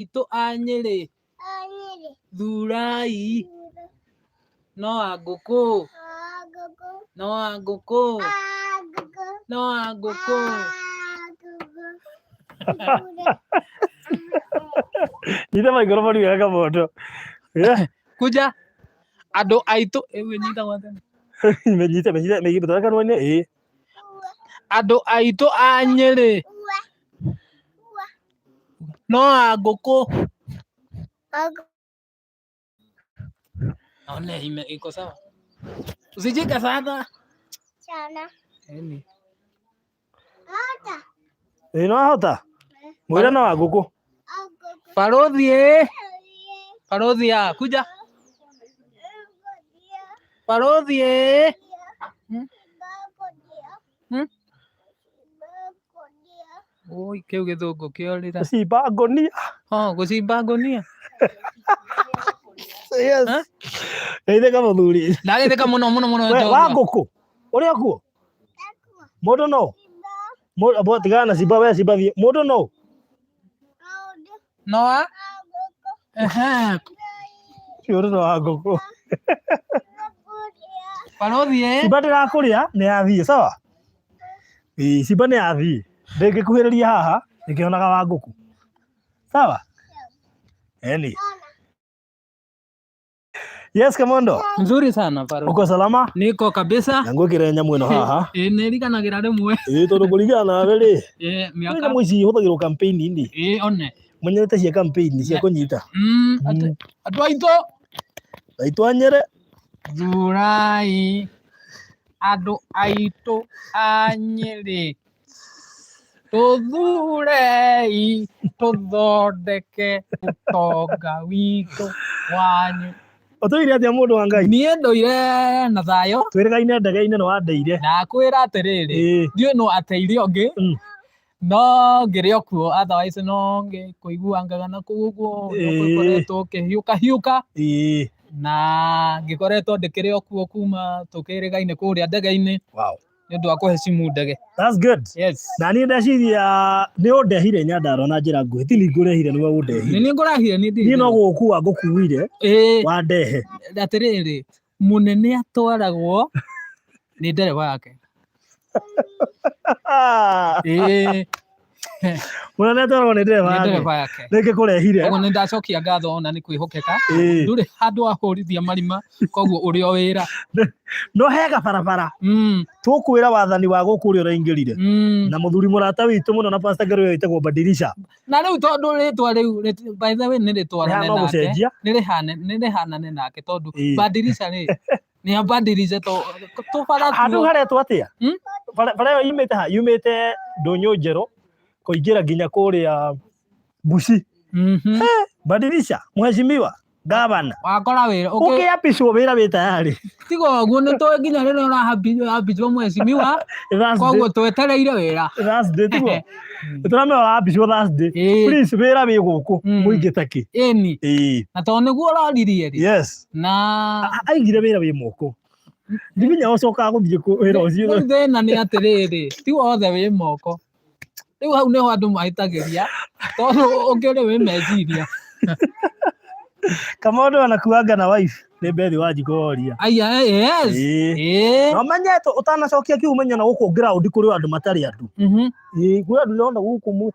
Aitũ a Nyĩrĩ thurai no a ngũkũ no a ngũkũ no a ngũkũ. Nyita maikroboni wega kamondo. Yeah. Kuja andũ aitũ ĩu ĩnyitagwo atĩa? Menyite menyite menyite kanua-inĩ ĩĩ. Andũ aitũ a Nyĩrĩ no a ngũkũ. Naona ime iko sawa. Usijike sana. Eni. Ĩĩ no ahota. Mwĩre no wa ngũkũ. Barothi ĩ. Barothi ya kuja. Barothi ĩ. Hmm? Hmm? Oi, kĩu gĩthũngũ kĩorĩra. Gũcimba ngũnia. Oh, gũcimba ngũnia. Yes. Huh? Geithĩka mũthuri. Ndagĩthĩka mũno mũno mũno We, wa njorua. ngũkũ. Ũrĩa kuo? Mũndũ no. Mũndũ tigana na cimba we cimba thiĩ. Mũndũ no. Noa? Ehe. Mũndũ no wa ngũkũ. Barothi ĩ. Cimba ndĩrakũrĩa nĩ yathiĩ sawa? Ĩĩ cimba nĩ yathiĩ. Ndĩngĩkuhĩrĩria haha ĩkĩonaga wa ngũkũ. Sawa? Eni. Yes, Kamondo. Nzuri sana Barothi. Uko salama? Niko kabisa. Na ngwĩkĩre nyamũ ĩno haha. Ĩ nĩriganagĩra rĩmwe. Ĩĩ tondũ kũringana nawe rĩ, Ĩ nĩ mĩaka. nyamũ ici ihũthagĩrwo campaign-inĩ. Ĩ one. Menyerete cia campaign cia kũnyita. Andũ aitũ. Aitũ a Nyĩrĩ. Thurai andũ aitũ a Nyĩrĩ. Tũthurei tũthondeke ũtonga witũ wanyu. Ũtũire atĩa mũndũ wa Ngai? Niĩ ndũire na thayũ. Twĩrĩgaine ndege-inĩ nĩ wandeire. Ndakwĩra atĩrĩrĩ, ndiũĩ nũ ateire ũngĩ, no ngĩrĩ o kuo otherwise no ngĩkũiguangaga na kũu ũguo nĩũkoretwo ũkĩhiũka hiũka. Na ngĩkoretwo ndĩkĩrĩ o kuo kuma tũkĩrĩgaine kũrĩa ndege-inĩ. Nĩ ũndũ wa kũheshimu ndege. That's good. Yes. Na niĩ ndeciria nĩ ũndehire Nyandarua na njĩra nguhĩ, ti niĩ ngũrehire nĩwe ũndehire. Nĩ niĩ ngũrehire niĩ ndirĩ. Niĩ no gũgũkua ngũkuire wandehe. Atĩrĩrĩ, mũnene atwaragwo nĩ ndereba yake. Ĩĩ. Mũnene atwaragwo nĩ ndereba Nĩ yake. ndereba yake. Nĩkĩ kũrehire? Koguo nĩ ndacokia ngatho ona nĩ kwĩhokeka. Ĩĩ. Ndũrĩ handũ wahũrithia marima koguo ũrĩ o wĩra. No he gabarabara. Tũkwĩra wathani wa gũkũ ũrĩa ũraingĩrire. Na mũthuri mũrata witũ mũno na Pastor Ngeruyo wĩtagwo Badirisha. Na rĩu tondũ rĩtwa rĩu by the way nĩ rĩtwarane Rĩhana nake. gũcenjia. Nĩ rĩhane nĩ rĩhanane nake tondũ Badirisha rĩ nĩ abadirice to tũbara Handũ tuo. haretwo atĩa? Bara bara ĩyo yumĩte ha? Yumĩte Ndũnyũ Njerũ kũingĩra nginya kũrĩa Busi. Badirisha, mheshimiwa gavana. Wakora wĩra Ũkĩapishwo wĩra wĩ tayari. Tiga ũguo nĩ tũĩ nginya rĩrĩa ũrahapishwo mheshimiwa koguo twetereire wĩra. Thursday tiguo. Tũramenya ũrahapishwo Thursday. Please wĩra wĩ gũkũ mũingĩ takĩ. Ĩni. Na tondũ nĩguo ũroririe rĩ. Yes. Na aigire wĩra wĩ moko. Ndimenya ũcokaga gũthiĩ kũ wĩra ũcio. Rĩu thĩna nĩ atĩrĩrĩ, ti wothe wĩ moko. Rĩu hau nĩho andũ mahĩtagĩria tondũ ũngĩ ũrĩ wĩ meciria. Kamondo anakuanga na wife nĩ Bethi Wanjikũ woria. Aya, yes. Ĩĩ. Na ũmenye ũtanacokia kiu ũmenye na gũkũ ground kũrĩ andũ matarĩ andũ. Ĩĩ, kwĩ andũ ndĩrona gũkũ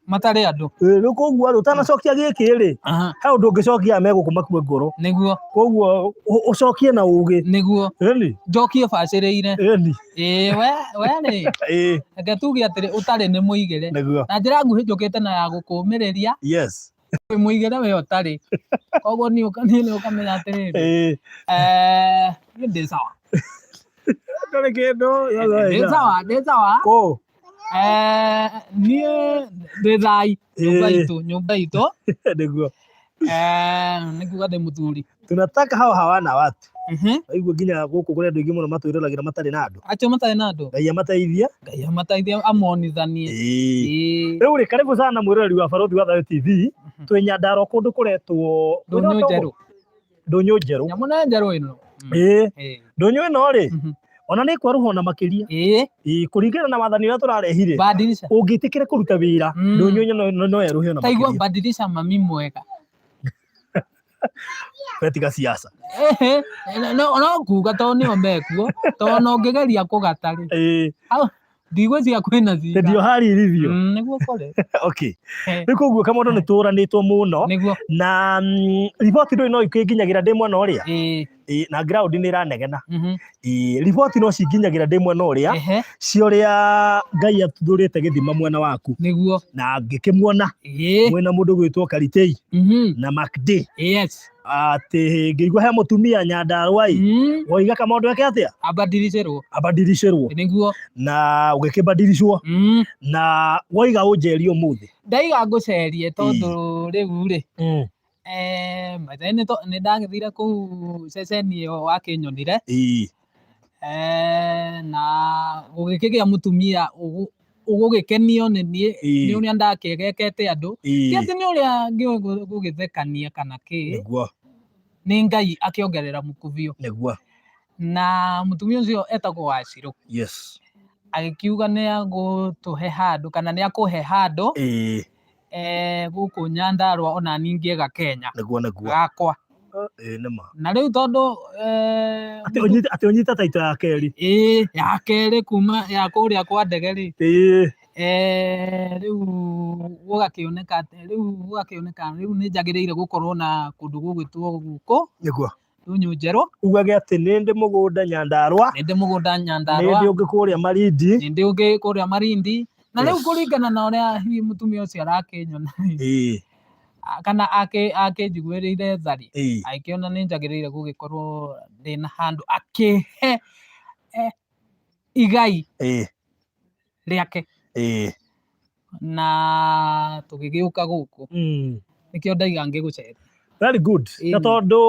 Matarĩ andũ. Ĩĩ, rĩu koguo rĩ ũtanacokia gĩkĩ rĩ, he ũndũ ũngĩcokia megũkũ makue ngoro. Nĩguo. Koguo ũcokie na ũgĩ. Nĩguo. Ĩni. Njokie bacĩrĩire. Ĩni. Ĩĩ, we we rĩ. Ĩĩ. Reke tuge atĩrĩ ũtarĩ nĩ mũigĩre. Nĩguo. Na njĩra nguhĩ njũkĩte na ya gũkũmĩrĩria. Yes. Wĩ mũigĩre we ũtarĩ. Koguo niĩ niĩ nĩ ũkamenya atĩrĩrĩ. Ĩĩ. Niĩ ndĩ sawa. Ndũrĩ kĩndũ. Ndĩ sawa, ndĩ sawa. Kũ? Niĩ ndĩ thai nyũmba itũ, nyũmba itũ. Nĩguo. Nĩ kuga ndĩ mũthuri. Tunataka hao hawana watu. Waigua nginya gũkũ kũrĩ andũ aingĩ mũno matwĩroragĩra matarĩ na andũ. Acio matarĩ na andũ. Ngai amateithie. Ngai amateithie amonithanie. Ĩĩ. Rĩu rĩ, karibu sana mwĩroreri wa Barũthi wa Thayũ TV. Twĩ Nyandarua kũndũ kũretwo Ndũnyũ Njerũ. Ndũnyũ Njerũ. Nyamũ nĩ njerũ ĩno. Ĩĩ. Ndũnyũ ĩno rĩ, Ona nĩ kwerũha ona makĩria. Ĩĩ, kũringana na wathani ũrĩa tũrarehire. Badilisha. Ũngĩtĩkĩra kũruta wĩra, ndũnyũ no yerũhe ona Taigua makĩria. badilisha mami mwega. We tiga siasa. Ehe, no kuga tondũ nĩo mekuo, tondũ ona ũngĩgeria kũgata rĩ, hau ndigwĩciria kwĩna cira. Ndio hali ilivyo. Nĩguo kũrĩ. Okay. Rĩu koguo Kamondo nĩ tũranĩtwo mũno. Nĩguo. Na riboti ndũĩ no ikĩnginyagĩra ndĩ mwena ũrĩa. Ĩĩ, na ground nĩ ĩranegena. Ĩĩ, riboti no cinginyagĩra ndĩ mwena ũrĩa. Cia ũrĩa Ngai atuthũrĩte gĩthima mwena waku. Nĩguo. Na ngĩkĩmuona. Mwena mũndũ gwĩtwo Karitei. Na MacD. Atĩ ngĩigua he mũtumia Nyandarua ĩ. Woiga Kamondo eke atĩa? Abadilicĩrwo. Abadilicĩrwo. Nĩguo. Na ũgĩkĩbadilishwo. Na woiga ũnjerie ũmũthĩ. Ndaiga ngũcerie tondũ rĩu rĩ. Maithe nĩ ndagĩthire kũu ceceni ĩyo wakĩnyonire. Na gũgĩkĩgĩa mũtumia ũgũgĩkenio nĩ niĩ, nĩ ũrĩa ndakĩgekete andũ. Ti atĩ nĩ ũrĩa ngĩũĩ gũgĩthekania kana kĩ. Nĩ Ngai akĩongerera mũkubio. Na mũtumia ũcio etagwo Wacirũ. Agĩkiuga nĩ agũtũhe handũ kana nĩ akũhe handũ. Gũkũ Nyandarua ona niĩ ngĩega Kenya. Nĩguo, nĩguo. Gakwa. Ĩĩ, nĩ ma. Na rĩu tondũ, Atĩ ũnyite taito ya kerĩ. Ĩĩ, ya kerĩ kuma ya kũrĩa kwa ndege rĩ. Rĩu gũgakĩoneka atĩ, rĩu gũgakĩoneka rĩu nĩ njagĩrĩire gũkorwo na kũndũ gũgwĩtwo gũkũ. Nĩguo. Ndũnyũ njerũ. Ugage atĩ nĩ ndĩ mũgũnda Nyandarua. Nĩ ndĩ mũgũnda Nyandarua. Nĩ ndĩ ũngĩ kũrĩa Malindi. Nĩ ndĩ ũngĩ kũrĩa Malindi. Na rĩu kũringana na ũrĩa hihi mũtumia ũcio arakĩnyona rĩ, kana akĩnjiguĩrĩire tha rĩ, agĩkĩona nĩ njagĩrĩire gũgĩkorwo ndĩna handũ akĩhe igai rĩake. Na tũgĩgĩũka gũkũ. Nĩkĩo ndaiga ngĩgũceria. Very good. Na tondũ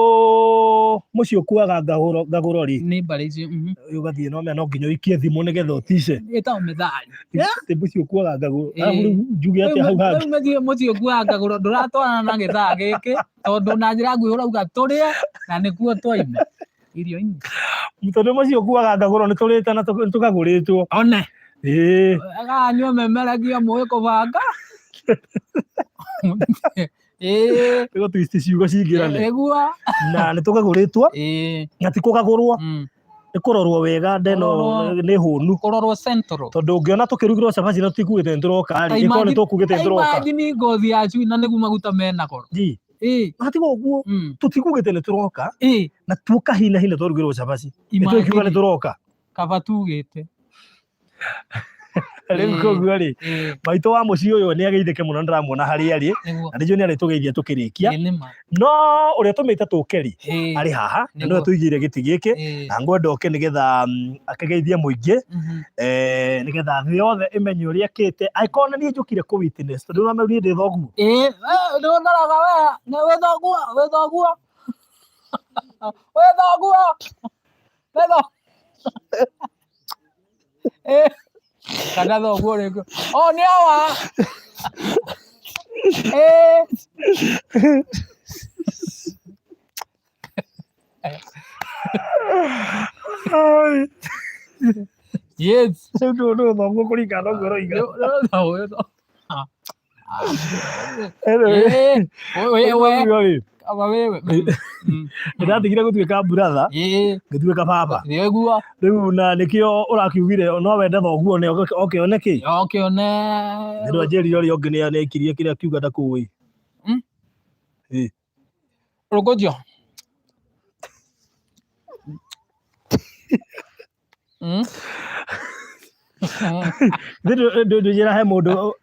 mũciĩ ũkuaga ngagũro rĩ. Nĩ mbarĩ icio. Ũgathiĩ no mea no nginya ũikie thimũ nĩgetha ũtice. Ĩtagwo mĩthari. Atĩ mũciĩ ũkuaga ngagũro. Arabu rĩu njuge atĩa hau hangĩ? Rĩu mũciĩ ũkuaga ngagũro ndũratwarana na gĩthaa gĩkĩ tondũ na njĩra nguhĩ ũrauga tũrĩe na nĩkuo twaima. Irio nyingĩ. Tondũ mũciĩ ũkuaga ngagũro nĩ tũrĩte na tũkagũrĩtwo. One. Aganyua memeragia mũĩ kũbanga. Nĩguo twist ciugo cingĩrane. Nĩguo. Na nĩ tũkagũrĩtwo. Na ti kũgagũrwo. Nĩ kũrorwo wega ndeno Kũrorwo. nĩ hũnu. Kũrorwo central. Tondũ ũngĩona tũkĩrugĩrwo cabaci na tũtikugĩte nĩ tũroka rĩ, Ta ĩkorwo nĩ tũkugĩte nĩ tũroka. Imagine ngothi ya cui na nĩguo maguta mena goro. Na tiga ũguo, tũtikugĩte nĩ tũroka. Na tuoka hi na hi na twarugĩrwo cabaci. Nĩ tũkiuga nĩ tũroka. Kaba tugĩte. Rĩu koguo rĩ, maitũ wa mũciĩ ũyũ nĩ ageithĩke mũno, nĩndĩramuona harĩa arĩ. Na nĩnjũĩ nĩ arĩtũgeithia tũkĩrĩkia. Nĩ ma. No ũrĩa tũmĩte tũke rĩ, arĩ haha, na nĩwe tũigĩire gĩtĩ gĩkĩ, na ngwenda oke nĩgetha akĩgeithie mũingĩ, nĩgetha thĩ yothe ĩmenye ũrĩa ekĩte. Angĩkorwo nĩ niĩ njũkire kũ witness, tondũ nĩũramenya niĩ ndĩ thoguo. Nĩ ũndoraga we, nĩ wĩ thoguo, wĩ thoguo. Wĩ thoguo. Wĩ thoguo. Kana thoguo rĩngĩ. O, nĩ awa. Yes. Rĩu ndũ thoguo kũringana na ũguo ũroiga. Nĩ thoguo, nĩ thoguo. Anyway. We, we. Ũguo rĩ. Kaba wewe. Nĩndatigire gũtuĩka brother, ngĩtuĩka baba. Nĩguo. Rĩu na nĩkĩo ũrakiugire no wende thoguo nĩ oke one kĩ? Oke one. Nĩ anjĩrire ũrĩa ũngĩ nĩ aikirie kĩrĩa akiuga ndakũĩ. Rũkũnjio. Ndũnjĩra he mũndũ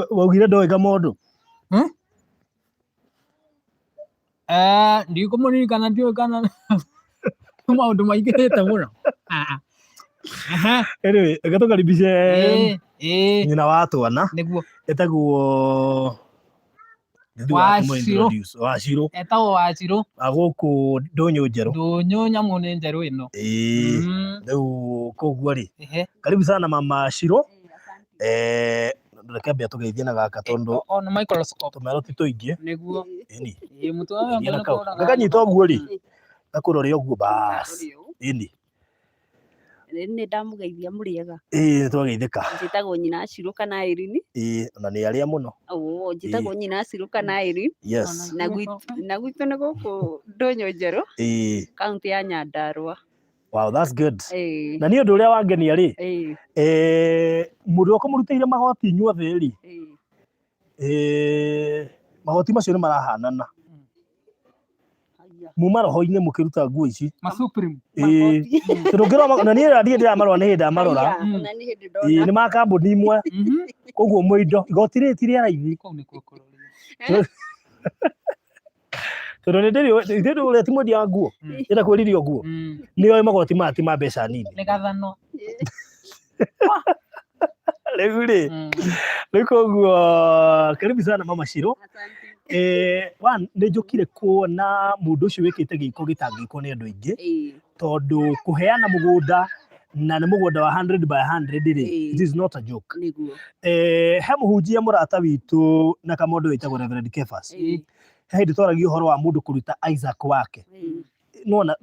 waugire ndoĩ Kamondo. Ndikũmũririkana, ndiũĩ kana maũndũ maingĩhĩte mũno. Anyway, reke tũkaribishe nyina wa twana. Nĩguo. Etagwo Wacirũ. Wacirũ. Etagwo Wacirũ. Wa gũkũ Ndũnyũ Njerũ. Ndũnyũ nyamũ nĩ njerũ ĩno. Rĩu koguo rĩ, karibu sana mama Shiro. Reke ambia tũgeithie na gaka tondũ Ona microscope. Tũmero ti tũingĩ. Nĩguo. Ĩni. Mũtwe ũyũ Geithie na nĩ kau. kũraga. Gakanyita ũguo rĩ, gakũrore ũguo bas. Ĩni. Nĩ ndamũgeithia mũrĩega. Ĩĩ nĩ twageithĩka. Njĩtagwo nyina Acirũ kana Irene. Ĩĩ ona nĩ arĩa mũno. Oo, njĩtagwo nyina Acirũ kana Irene. Yes. Na gwitũ nĩ gũkũ Ndũnyũ Njerũ. Ĩĩ. Kaũntĩ ya Nyandarua. Wow, that's good. Ĩĩ. Na nĩ ũndũ ũrĩa wangenia rĩ, Ĩĩ. Mũndũ ũrĩa ũkũmũrutĩire magoti inyuothe rĩ, Ĩĩ. Magoti macio nĩ marahanana. Muma roho-inĩ mũkĩruta nguo ici. Ma Supreme. Ĩĩ. Tondũ ũngĩrora na niĩ ndirĩ ndĩramarora nĩ hĩndĩ ndamarora. Ona nĩ hĩndĩ Ĩĩ, ndona. nĩ ma kambuni imwe. Koguo mũindo igoti rĩrĩ ti rĩa raithi. Kũu nĩkuo kũrũria. Tondũ nĩ ndĩrĩ ithuĩ ũrĩa ti mwendia wa nguo. Ndĩrenda kwĩririo nguo. Nĩ oĩ magoti maya ti ma mbeca nini. Nĩ gathano. Rĩu rĩ, rĩu koguo karibu sana Mama Shiro. Asante. One, nĩ njũkire kuona mũndũ ũcio wĩkĩte gĩko gĩtangĩkwo nĩ andũ aingĩ. Ĩĩ. Tondũ kũheana mũgũnda na nĩ mũgũnda wa 100 by 100 rĩ, Ĩĩ. it is not a joke. Nĩguo. He mũhunjia mũrata witũ na kamondo wĩtagwo Reverend Kefas. Ĩĩ. He hĩndĩ twaragia ũhoro wa mũndũ kũruta Isaac wake. Ĩĩ. Nĩwona,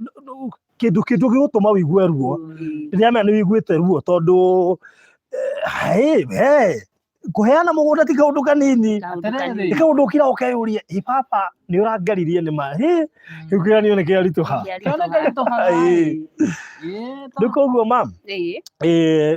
kĩndũ kĩndũ gĩgũtũma ũigue ruo. Ĩĩ. Ndĩramenya nĩ ũiguĩte ruo tondũ hey, hey, kũheana mũgũnda ti kaũndũ kanini. Kaũndũ Atĩrĩrĩ. kanini. Nĩ kaũndũ ũkira ũkeyũria, ĩ baba nĩ ũrangaririe nĩ ma, hĩ, kĩu kĩgeranio nĩ kĩaritũha. Kĩona kĩritũhaga. Ĩĩ. Ĩĩ, Rĩu koguo mam, Ĩĩ.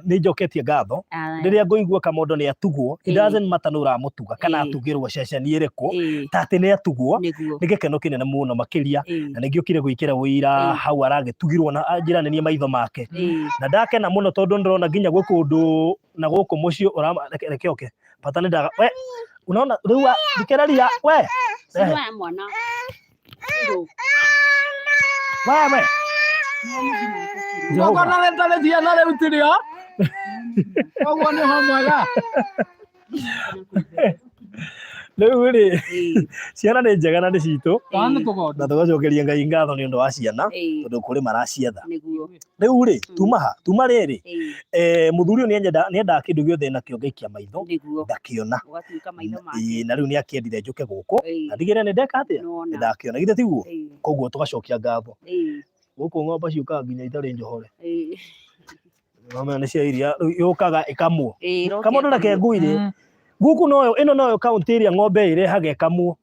nĩ njoketie ngatho. Aya. Rĩrĩa ngũigua kamondo nĩ atugwo, it Ĩĩ. doesn't matter nũ ũramũtuga kana Ĩĩ. atugĩrwo ceceni ĩrĩkũ, Ĩĩ. ta atĩ nĩ atugwo, Nĩguo. nĩ gĩkeno kĩnene mũno makĩria. Ĩĩ. Na nĩngĩũkire gwĩkĩra ũira Ĩĩ. hau aragĩtugirwo na njĩra nenie maitho make. Ĩĩ. Na ndakena mũno tondũ ndĩrona nginya gwĩ kũndũ na gũkũ mũciĩ ũrama reke oke. Bata nĩ ndaga we unaona rĩu thikĩrĩria we. Ciro ya mwana. Ciro. We we. Koguo na rĩtarĩ ciana rĩu tirĩo. Koguo nĩ ho mwega. Rĩu rĩ, Ĩĩ. ciana nĩ njega na nĩ citũ Twana nĩ tũgondu. na tũgacokeria Ngai ngatho nĩ ũndũ wa ciana Ĩĩ. tondũ kũrĩ maracietha. Nĩguo. Rĩu rĩ, tuma ha, tuma rĩrĩ, Ĩĩ. Mũthuri ũyũ nĩendaga kĩndũ gĩothe nakĩo ngaikia maitho Nĩguo. ngakĩona. Ũgatuĩka maitho make. Ĩĩ, na rĩu nĩakĩendire njũke gũkũ Ĩĩ. na ndigĩrĩre nĩ ndeka atĩa, Nĩwona. nĩ ndakĩona, githĩ tiguo? Ĩĩ. Koguo tũgacokia ngatho. Ĩĩ. Gũkũ ng'ombe ciũkaga nginya itarĩ njohore. Ĩĩ. Ng'ombe nĩ cia iria, rĩu yũkaga ĩkamwo. Ĩĩ, ĩroka Kamondo reke ĩkamwo. ngwĩre, gũkũ noyo, ĩno noyo kaũntĩ ĩrĩa ng'ombe ĩrehaga ĩkamwo.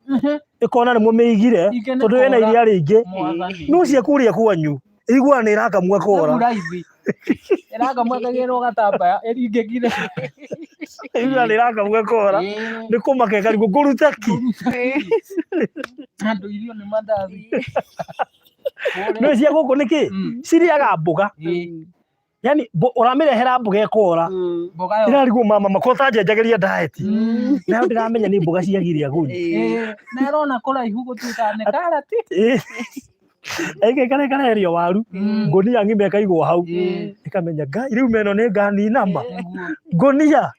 Ĩkona nĩ mũmĩigire Ingĩ nĩ tondũ ĩna kũra. iria rĩingĩ. Mwathani. No cia kũrĩa kwanyu iguaga nĩ ĩrakamua kora. Nĩ raithi. Ĩrakamua ĩkagĩrwo gatambaya ĩringĩkire. Iguaga nĩ ĩrakamua kora. Ĩĩ. Nĩ kũmaka ĩkarigwo ngũruta ki. Andũ irio nĩ mandathi. No cia gũkũ nĩ kĩ? Cirĩaga mboga. Ĩĩ. Yaani ũramĩrehera mboga ĩkora. Mboga yo. Ĩrarigwo mama makwa ũtanjenjagĩria diet. Nayo ndĩramenya nĩ mboga ciagire agũri. Ĩĩ. Na ĩrona kũraihu gũtuĩka nĩ karati. Ĩĩ. Ĩgĩikara ĩkareherio waru. Ngũnia ng'ima ĩkaigwo hau. Ĩĩ. Ĩkamenya Ngai rĩu meno nĩ nganinama. Nĩguo. Ngũnia.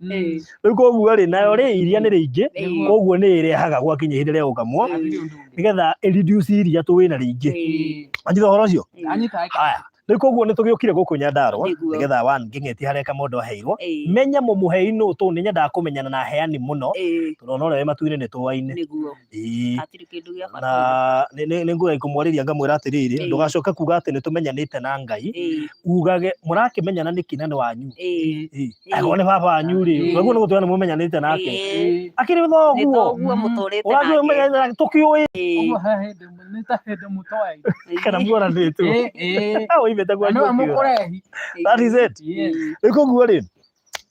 Rĩu koguo rĩ, nayo rĩ iria nĩ rĩingĩ, Ĩĩ. koguo nĩ ĩrehaga gwakinya ihinda rĩa gũkamwo, Hatirĩ ũndũ ũngĩ. nĩgetha ĩ reduce iria tũwĩna rĩingĩ. Ĩĩ. Wanyita ũhoro ũcio? Anyita ĩka. Haya. Rĩu koguo nĩ tũgĩũkire gũkũ Nyandarua, Nĩguo. nĩgetha one ngĩng'etie harĩa kamondo aheirwo. Ĩĩ. Menye mũmũhei nũ tondũ nĩ nyendaga kũmenyana na aheani mũno, Ĩĩ. tondũ ona ũrĩa wĩ matu-inĩ nĩ tũaine. Nĩguo. Ĩĩ. Hatirĩ kĩndũ gĩa bata. Na nĩ ngũgeria kũmwarĩria ngamwĩra atĩrĩrĩ, Ĩĩ. ndũgacoke kuga atĩ nĩ tũmenyanĩte na Ngai, Ĩĩ. ugage mũrakĩmenyana nĩkĩ na nĩ wanyu. Ĩĩ. Ĩĩ. Angĩkorwo nĩ baba wanyu rĩ, Ĩĩ. ũguo nĩ gũtuĩka nĩ mũmenyanĩte nake. Ĩĩ. Akĩrĩ Nĩ thoguo. thoguo mũtũrĩte Ũrathiĩ nake. ũmenyane nake tũkĩũĩ Ĩĩ. Ũguo he hĩndĩ nĩ ta hĩndĩ mũtoaine. kana muoranĩtwo. Ĩĩ, ĩĩ. Woimĩte Na kwanyu nĩwe ũkiũra. mũkũrehi. That is it. Yes. Rĩu koguo rĩ,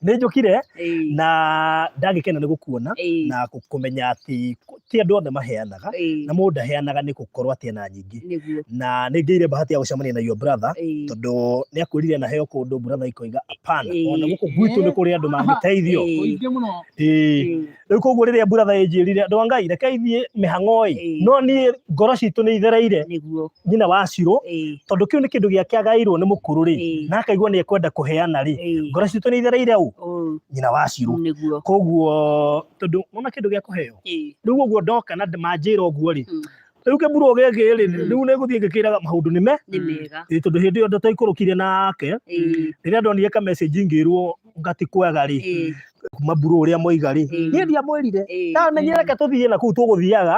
nĩ njũkire Ĩĩ. na ndagĩkena nĩ gũkuona Ĩĩ. na kũmenya atĩ ti andũ othe maheanaga Ĩĩ. na mũndũ ndaheanaga nĩ gũkorwo atĩ ena nyingĩ. Nĩguo. Na nĩ ngĩire bahati ya gũcemania na your brother Ĩĩ. tondũ nĩ akwĩrire na heo kũndũ brother ikoiga hapana, Ĩĩ. ona gũkũ gwitũ nĩ kũrĩ andũ mangĩteithio. Ĩĩ. Ũingĩ mũno. Ĩĩ. Ĩĩ. Rĩu koguo rĩrĩa brother ĩnjĩrire andũ a Ngai reke ithiĩ mĩhang'o ĩ, Ĩĩ. no niĩ ngoro citũ nĩ ithereire Nĩguo. nyina wa Cirũ Ĩĩ. tondũ kĩu nĩ kĩndũ gĩake agaĩirwo nĩ mũkũrũ rĩ, Ĩĩ. na akaigua nĩ ekwenda kũheana rĩ, Ĩĩ. ngoro citũ nĩ ithereire ũ Ũ. nyina wa Cirũ. Nĩguo. Koguo tondũ wona kĩndũ gĩa kũheo Ĩĩ. rĩu ũguo ndoka na manjĩra ũguo rĩ, rĩu kĩmburũ gĩkĩ rĩ, rĩu nĩ ngũthiĩ ngĩkĩraga maũndũ nĩ me Nĩ mega. Ĩĩ, tondũ hĩndĩ ĩyo twaikũrũkire nake Ĩĩ. rĩrĩa ndonire ka message ngĩrwo ngati kwega rĩ, Ĩĩ. Kuma mburu ũrĩa moiga rĩ, niĩ ndiamwĩrire. Ndamenyire reke tũthiĩ na kũu tũgũthiaga,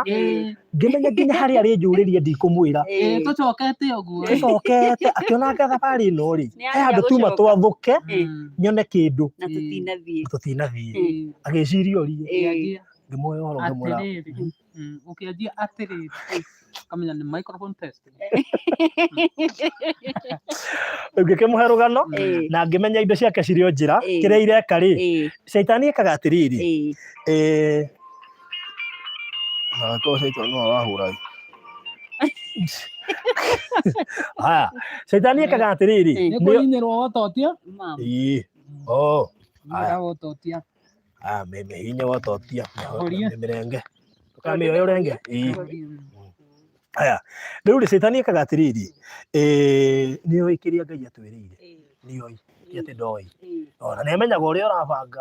ngĩmenya nginya harĩa arĩnjũrĩria ndikũmwĩra. Tũcokete ũguo. Tũcokete akĩona anga thabarĩ ĩno rĩ, Nĩ he anjia handũ tuma gũcoka. twathũke nyone kĩndũ Na tũtinathiĩ. tũtinathiĩ. Agĩciria ũrie, Ũkĩanjia ngĩmuoya ũhoro ngĩmwĩra atĩrĩrĩ, ũkĩanjia atĩrĩrĩ, kamenya nĩ microphone test. Rĩu ngĩkĩmũhe rũgano na ngĩmenya indo ciake cirĩ o njĩra. Kĩrĩa ireka rĩ, caitani ekaga atĩrĩrĩ, na korwo caitani no arahũra ĩ. Haya, caitani ekaga atĩrĩrĩ, Nĩ kũhinyĩrwo wototia? Mama. Ĩĩ. Oh, haya. Nĩ wototia. Ah, mĩhinya wototia, Horia. mĩrenge. Ndũkamĩoye ũrenge. Ĩĩ. Haya, rĩu rĩ caitani ekaga atĩrĩrĩ, nĩoĩ kĩrĩa Ngai atwĩrĩire, nĩoĩ, ti atĩ ndoĩ. Ona nĩamenyaga ũrĩa ũrabanga.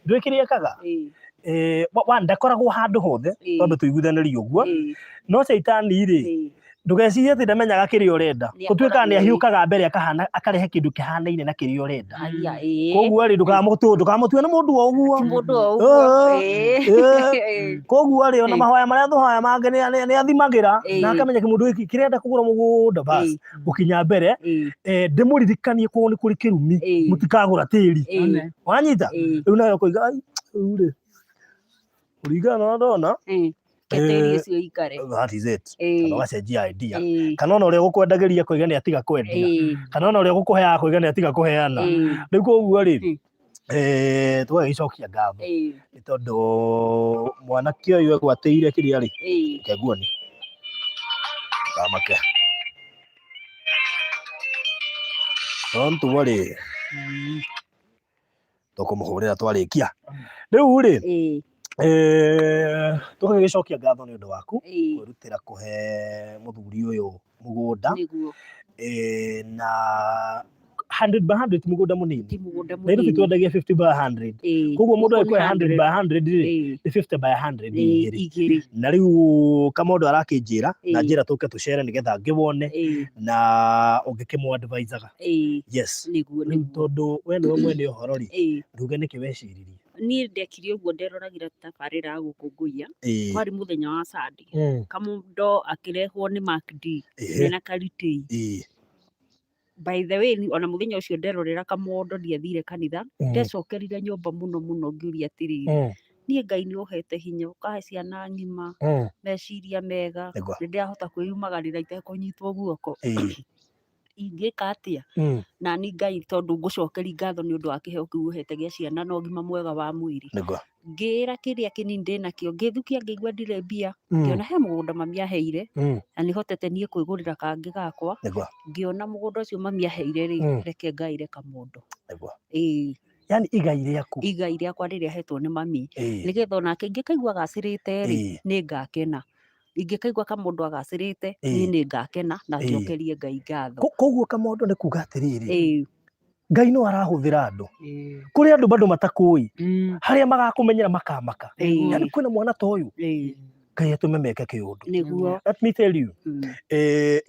Ndũĩ kĩrĩa ekaga? One, ndakoragwo handũ hothe, twambe tũiguithanĩrie ũguo. No caitani rĩ, ndũgecirie atĩ ndamenyaga kĩrĩa ũrenda. Nĩ Gũtuĩkaga nĩ akoragwo ahiũkaga mbere akahana akarehe kĩndũ kĩhanaine na kĩrĩa ũrenda. Aya, ĩĩ. Koguo rĩ, ndũkamũtue nĩ mũndũ o ũguo. Ti mũndũ o ũguo. Koguo rĩ, ona mahoya marĩa tũhoya mangĩ nĩ athimagĩra na akamenya kĩmũndũ gĩkĩ kĩrenda kũgũra mũgũnda bas gũkinya mbere ndĩmũririkanie kwao nĩ kũrĩ kĩrumi, mũtikagũra tĩri. Wanyita? Rĩu nawe ũkoiga, ai, rĩu rĩ, kũringana na ũrĩa ndona, Reke tĩri ũcio ũikare. That is it. Kana ũgacenjia idea. Kana ona ũrĩa ũgũkwendagĩria kũiga nĩ atiga kwendia. Kana ona ũrĩa ũgũkũheaga kũiga nĩ atiga kũheana. Rĩu koguo rĩ, tũgagĩcokia ngatho nĩ tondũ mwanake ũyũ egwatĩire kĩrĩa rĩ, reke nguonie. Ndũkamake. Don't worry. Tũkũmũhũrĩra twarĩkia. Rĩu rĩ, tũgagĩcokia ngatho nĩ ũndũ waku kwĩrutĩra kũhe mũthuri ũyũ mũgũnda. Na 100 by 100 ti mũgũnda mũnini. Ti mũgũnda Nairobi mũnini. twendagia 50 by 100. Koguo mũndũ Gũkũ nĩ angĩkũhe 100 by 100 rĩ, nĩ 50 by 100 igĩrĩ. Igĩrĩ. Na rĩu Kamondo arakĩnjĩra na njĩra tũke tũcere nĩgetha ngĩwone na ũngĩkĩmũ advisaga. Yes. Nĩguo, Rĩu nĩguo. tondũ we nĩwe mwene ũhoro rĩ, nduge nĩkĩ weciririe? Niĩ ndekire ũguo nderoragĩra tabarĩra ya gũkũngũiya. Kwarĩ mũthenya wa Sunday. Kamondo akĩrehwo nĩ Mark D mena Karitei. By the way, ona mũthenya ũcio nderorera Kamondo ndiathire kanitha, ndecokerire nyũmba mũno mũno ngĩũria atĩrĩrĩ, niĩ Ngai nĩ ũhete hinya, ũkahe ciana ng'ima, meciria mega, nĩ ndĩrahota kwĩyumagarĩra itekũnyitwo guoko. Ingĩka atĩa? Na niĩ Ngai tondũ ngũcokeria ngatho nĩ ũndũ wa kĩheo kĩu ũhete gĩa ciana na ũgima mwega wa mwĩrĩ. Ngĩĩra kĩrĩa kĩnini ndĩnakĩo, ngĩthukia ngĩigua ndirĩ mbia, ngĩona he mũgũnda mami aheire, na nĩ hotete niĩ kwĩgũrĩra kangĩ gakwa, ngĩona mũgũnda ũcio mami aheire rĩ, reke ngaĩre kamondo. Ĩĩ. Yani igai rĩaku. Igai rĩakwa rĩrĩa hetwo nĩ mami, nĩgetha onake ingĩkaigua agacĩrĩte rĩ, nĩ ngakena. Ingĩkaigua kamondo agacĩrĩte, niĩ nĩ ngakena na njokerie Ngai ngatho. Koguo kamondo nĩ kuga atĩrĩrĩ, Ngai no arahũthĩra andũ. Kũrĩ andũ bado matakũĩ, harĩa magakũmenyera makamaka. Yani kwĩna mwana ta ũyũ, Ngai atũme meke kĩũndũ. Nĩguo. Let me tell you,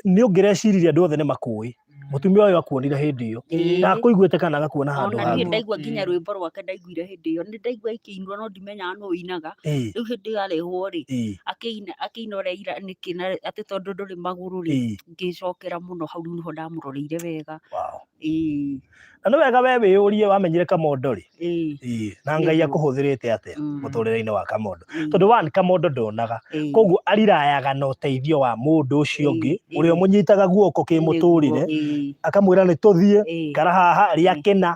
nĩ ũngĩreciririe andũ othe nĩ makũĩ. Mũtumia ũyũ akuonire hĩndĩ ĩyo. Na akũiguĩte kana agakuona handũ Ona niĩ hangĩ. ndaigua nginya rwĩmbo rwake ndaiguire hĩndĩ ĩyo, nĩ ndaigua ikĩinwo no ndimenyaga nũ ũinaga. Rĩu hĩndĩ ĩyo arehwo rĩ, akĩina akĩina ũrĩa ira nĩkĩ na atĩ tondũ ndũrĩ magũrũ rĩ, ngĩcokera mũno hau rĩu nĩho ndamũroreire wega. Wow. Ĩĩ. Na nĩ wega we wĩyũrie wamenyire Kamondo rĩ? Ĩĩ. Na Ngai Nĩguo. akũhũthĩrĩte atĩa mũtũrĩre-inĩ wa Kamondo? Tondũ one, Kamondo ndonaga. Koguo arirayaga na ũteithio wa mũndũ ũcio ũngĩ, ũrĩa ũmũnyitaga guoko kĩmũtũrĩre, akamwĩra nĩ tũthiĩ, ikara haha, rĩa kĩna.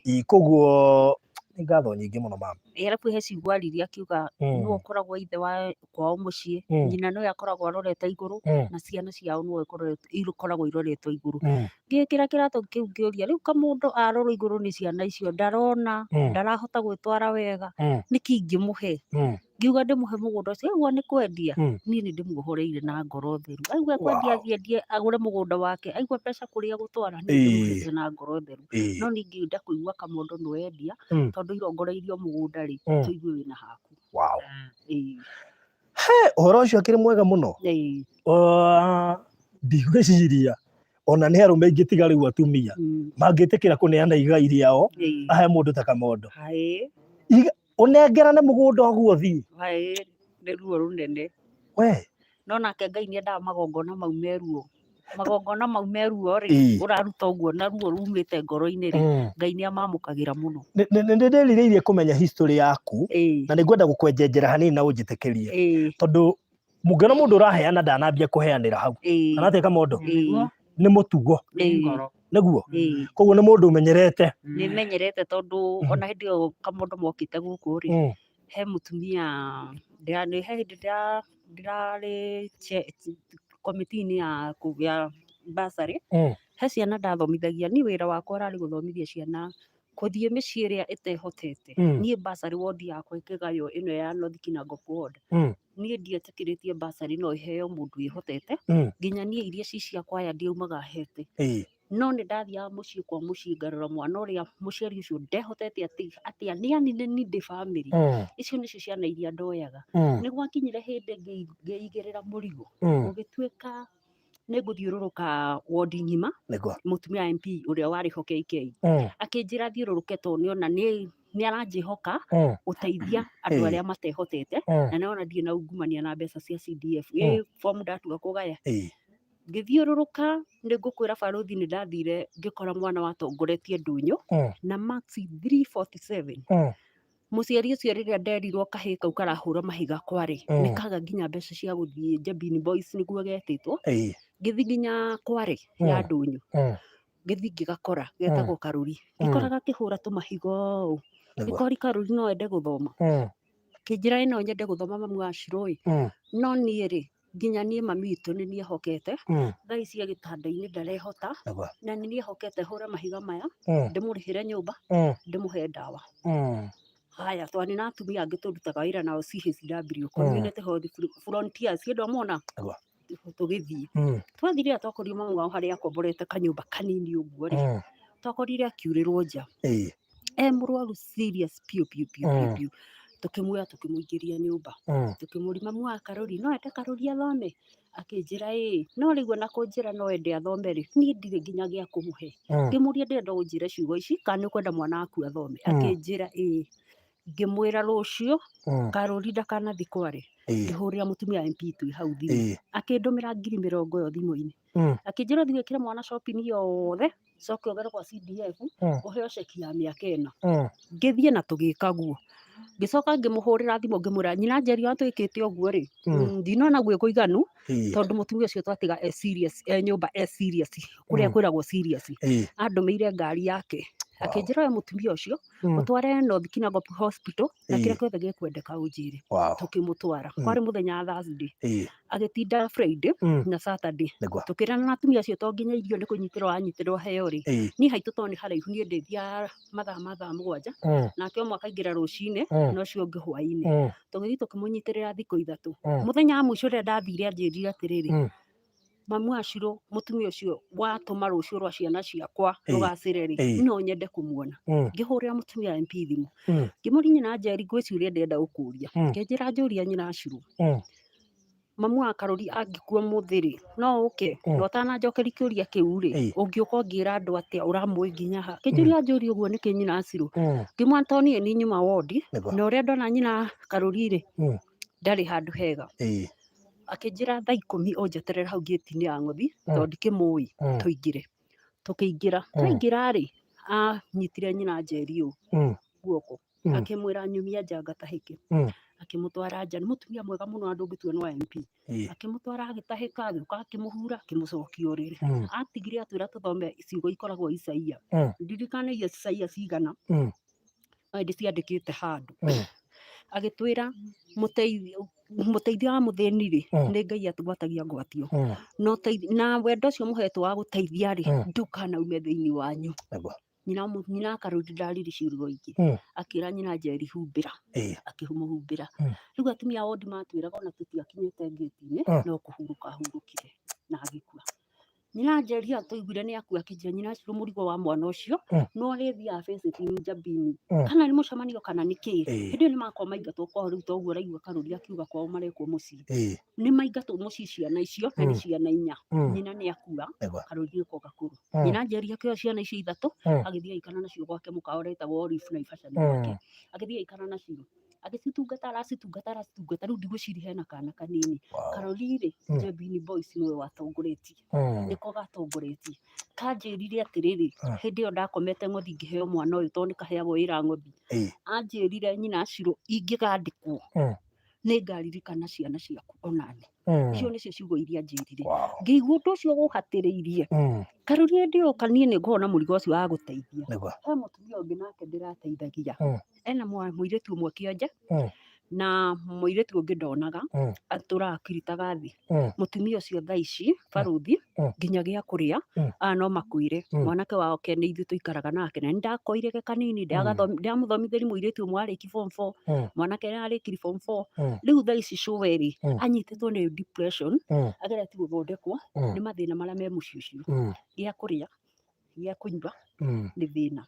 Ĩĩ, koguo nĩ ngatho nyingĩ mũno mama. Ĩĩ, arabu he ciugo aririe akiuga nĩwe ũkoragwo ithe wa kwao mũciĩ, nyina nĩwe akoragwo arorete igũrũ, na ciana ciao nĩwe ikoragwo iroretwo igũrũ. Ngĩkĩra kĩratũ kĩu ngĩũria, rĩu kamũndũ arorwo igũrũ nĩ ciana icio, ndarona, ndarahota gwĩtwara wega, nĩkĩ ingĩmũhe? Ngiuga ndĩmũhe mũgũnda ũcio, aigua nĩ kwendia, niĩ nĩ ndĩmuohoreire na ngoro theru. Aigua ekwendia athiĩ endie agũre mũgũnda wake, aigua mbeca kũrĩa egũtwara, niĩ ndĩmũhete na ngoro theru. No niĩ ingĩenda kũigua kamũndũ nĩ wendia, tondũ irongoreirio mũgũnda rĩ, tũigue wĩna haku. Wow. He, ũhoro ũcio akĩrĩ mwega mũno. Ndigwĩciria ona nĩ arũme aingĩ tiga rĩu atumia mangĩtĩkĩra kũneana igai rĩao ahe mũndũ ta Kamondo. Ũnengerane mũgũnda ũguo ũthiĩ. Waĩ nĩ ruo rũnene. We. No nake Ngai nĩ endaga magongona mau me ruo. Magongona mau me ruo rĩ, ũraruta ũguo na ruo rumĩte ngoro-inĩ rĩ, Ngai nĩ amamũkagĩra mũno. Nĩ ndĩrirĩirie kũmenya history yaku na nĩ ngwenda gũkwenjenjera hanini na ũnjĩtĩkĩrie. Tondũ mũngĩona mũndũ ũraheana ndanambia kũheanĩra hau. Kana atĩa Kamondo? Nĩ mũtugo. Nĩguo? Koguo nĩ mũndũ ũmenyerete. Nĩ menyerete tondũ ona hĩndĩ ĩyo Kamondo mokĩte gũkũ rĩ, he mũtumia, he hĩndĩ ndĩrarĩ committee-inĩ ya bursary, he ciana ndathomithagia, niĩ wĩra wakwa ũrarĩ gũthomithia ciana gũthiĩ mĩciĩ ĩrĩa ĩtehotete. Niĩ bursary ward yakwa ĩkĩgaywo ĩno ya North Kinangop ward, niĩ ndietĩkĩrĩtie bursary no ĩheo mũndũ wĩhotete, nginya niĩ iria ci ciakwa aya ndiaumaga hete. No nĩ ndathiaga mũciĩ kwa mũciĩ ngarora mwana ũrĩa mũciari ũcio ndehotete atĩa nĩ yani nĩ needy family. Icio nĩcio ciana iria ndoyaga. Nĩ gwakinyire hĩndĩ ngĩigĩrĩra mũrigo, gũgĩtuĩka nĩ ngũthiũrũrũka ward ng'ima. Mũtumia MP ũrĩa warĩ ho KK akĩnjĩra thiũrũrũke tondũ nĩona nĩ aranjĩhoka gũteithia andũ arĩa matehotete, na nĩona ndirĩ na ungumania na mbeca cia CDF. Ĩ form ndatua kũgaya. Ngĩthiũrũrũka nĩ ngũkwĩra barũthi nĩ ndathire ngĩkora mwana watongoretie ndũnyũ na marks 347. Mũciari ũcio rĩrĩa nderirwo kahĩĩ kau karahũra mahiga kwarĩ, nĩ kaga nginya mbeca cia gũthiĩ Njabini Boys nĩguo getĩtwo. Ngĩthiĩ nginya kware ya ndũnyũ. Ngĩthiĩ ngĩgakora getagwo Karũri. Ngĩkora gakĩhũra tũmahiga ũũ. Ngĩkori Karũri no ende gũthoma. Kĩnjĩra ĩ no nyende gũthoma mamu wa Shiro ĩ. No niĩ rĩ, nginya niĩ mami witũ nĩ niĩ hokete. Thaa ici e gĩtanda-inĩ ndarehota. Na nĩ niĩ hokete hũre mahiga maya, ndĩmũrĩhĩre nyũmba, ndĩmũhe ndawa. Haya, twarĩ na atumia angĩ tũrutaga wĩra nao CHW, Community Health Frontiers, kĩndũ amona? Tũgĩthiĩ. Twathire twakorire mamu wao harĩa akomborete kanyũmba kanini ũguo rĩ, twakorire akiurĩrwo nja. E mũrwaru serious piũ piũ piũ piũ piũ. Tũkĩmuoya tũkĩmũingĩria nyũmba. Tũkĩmũria mamu wa Karũri no ende Karũri athome? Akĩnjĩra ĩĩ. No rĩu ona kũnjĩra no ende athome rĩ, niĩ ndirĩ nginya gĩa kũmũhe. Ngĩmũria ndĩrenda ũnjĩre ciugo ici kana nĩ ũkwenda mwana waku athome? Akĩnjĩra ĩĩ. Ngĩmwĩra rũciũ Karũri ndakanathi kware. Ngĩhũrĩra mũtumia MP twĩ hau thimũ. Akĩndũmĩra 20,000 ĩyo thimũ-inĩ. Akĩnjĩra ũthiĩ wĩkĩre mwana shopping yothe, ũcoke ũgere gwa CDF, ũheo ceki ya mĩaka ĩna. Ngĩthiĩ na tũgĩka guo. Ngĩcoka ngĩmũhũrĩra thimũ ngĩmwĩra nyina Njeri ona twĩkĩte ũguo rĩ, ndinona gwĩ kũiganu, tondũ mũtumia ũcio twatiga e serious, e nyũmba e serious, kũrĩa kwĩragwo serious. Andũmĩire ngari yake. Akĩnjĩra oe mũtumia ũcio, ũtware North Kinangop Hospital, na kĩrĩa gĩothe gĩkwendeka ũnjĩre. Tũkĩmũtwara. Kwarĩ mũthenya wa Thursday. Agĩtinda Friday na Saturday. Tũkĩrana na atumia acio to nginya irio nĩ kũnyitĩrwo anyitĩrwo heo rĩ. Niĩ haitũ tondũ nĩ haraihu niĩ ndĩthiaga mathaa ma thaa 7, nake ũmwe akaingĩra rũcinĩ na ũcio ũngĩ hwainĩ. Tũgĩthiĩ tũkĩmũnyitĩrĩra thikũ 3. Mũthenya wa mũico rĩrĩa ndathire anjĩrire atĩrĩrĩ, mamu wa Shiro mũtumia ũcio watũma rũciũ rwa ciana ciakwa rũgacĩre rĩ, no nyende kũmuona. Ngĩhũrĩra mũtumia MP thimũ. Ngĩmũria nyina Njeri ngwĩciria ndĩrenda gũkũria. Ngĩnjĩra njũria nyina Shiro. Mamu wa Karũri angĩkua ũmũthĩ rĩ, no ũke? Na ũtananjokeria kĩũria kĩu rĩ, ũngĩũka ũngĩra andũ atĩa ũramũĩ nginya ha? Akĩnjũria anjũria ũguo nĩkĩ nyina Shiro. Ngĩmwĩra tondũ niĩ nĩ nyuma wondi, na ũrĩa ndona nyina Karũri rĩ, ndarĩ handũ hega. Akĩnjĩra thaa 10 ũnjeterere hau ngĩti-inĩ ya ng'othi, tondũ ndikĩmũĩ, tũingĩre. Tũkĩingĩra. Twaingĩra rĩ, anyitire nyina Njeri ũũ guoko. Akĩmwĩra nyumia nja ngatahĩke. Akĩmũtwara nja. Nĩ mũtumia mwega mũno na ndũngĩtua nĩ wa MP. Akĩmũtwara agĩtahĩka, agĩũka akĩmũhura, akĩmũcokia ũrĩrĩ. Atigire atwĩra tũthome ciugo ikoragwo Isaia. Ndirikanagia Isaia cigana, no ndĩciandĩkĩte handũ. Agĩtwĩra mũteithia wa mũthĩni rĩ, nĩ Ngai atũgwatagia ngwatio. Na wendo ũcio mũhetwo wa gũteithia rĩ, ndũkanaume thĩinĩ wanyu. Nyina Karũri ndariri ciugo ingĩ. Akĩra nyina Njeri humbĩra. Akĩmũhumbĩra. Rĩu atumia a wondi matwĩraga ona tũtiakinyĩte ngĩti-inĩ, no kũhurũka ahurũkire na agĩkua. Nyina Njeri atũiguire nĩ akua akĩnjĩra nyina Shiro mũrigo wa mwana ũcio no arĩthiaga visiting Njabini kana nĩ mũcemanio kana nĩ kĩ. Hĩndĩ ĩyo nĩ makorwo maingatwo kwao rĩu toguo ũraigua Karũri akiuga kwao marekwo mũciĩ. Nĩ maingatwo mũciĩ ciana icio na nĩ ciana inya. Nyina nĩ akua Karũri nĩko gakũrũ. Nyina Njeri akĩoya ciana icio ithatũ agĩthiĩ agĩikara nacio gwake mũkawa ũretagwo Olive Naivasha nĩ gwake. Agĩthiĩ agĩikara nacio. Agĩcitungata aracitungata aracitungata rĩu ndigwĩciria hena kana kanini. Karori rĩ, Njebini Boys nĩwe watongoretie. Nĩko gatongoretie. Kanjĩrire atĩrĩrĩ, hĩndĩ ĩyo ndakomete ng'othi ngĩheo mwana ũyũ tondũ nĩ kaheagwo wĩra ng'othi. Anjĩrire nyina Shiro ingĩgandĩkwo nĩ ngaririkana ciana ciaku onani. Icio nĩcio ciugo iria anjĩrire. Ngĩigua ũndũ ũcio ũhatĩrĩirie. Karũri hĩndĩ ĩyo niĩ nĩ ngoragwo na mũrigo ũcio wa gũteithia. He mũtumia ũngĩ nake ndĩrateithagia. Ena mũirĩtu ũmwe kĩonje na mũirĩtu ũngĩ ndonaga atũraga akĩrutaga thĩ. Mũtumia ũcio thaa ici barũthi nginya gĩa kũrĩa aya no makwĩre mwanake wao ke nĩ ithuĩ tũikaraga nake na nĩ ndakoire ge kanini ndamũthomithĩria mũirĩtu ũmwe arĩki form four mwanake arĩkiri form four rĩu thaa ici cũwe rĩ anyitĩtwo nĩ depression ageretie gũthondekwo nĩ mathĩna marĩa me mũciĩ ũcio gĩa kũrĩa gĩa kũnyua nĩ thĩna.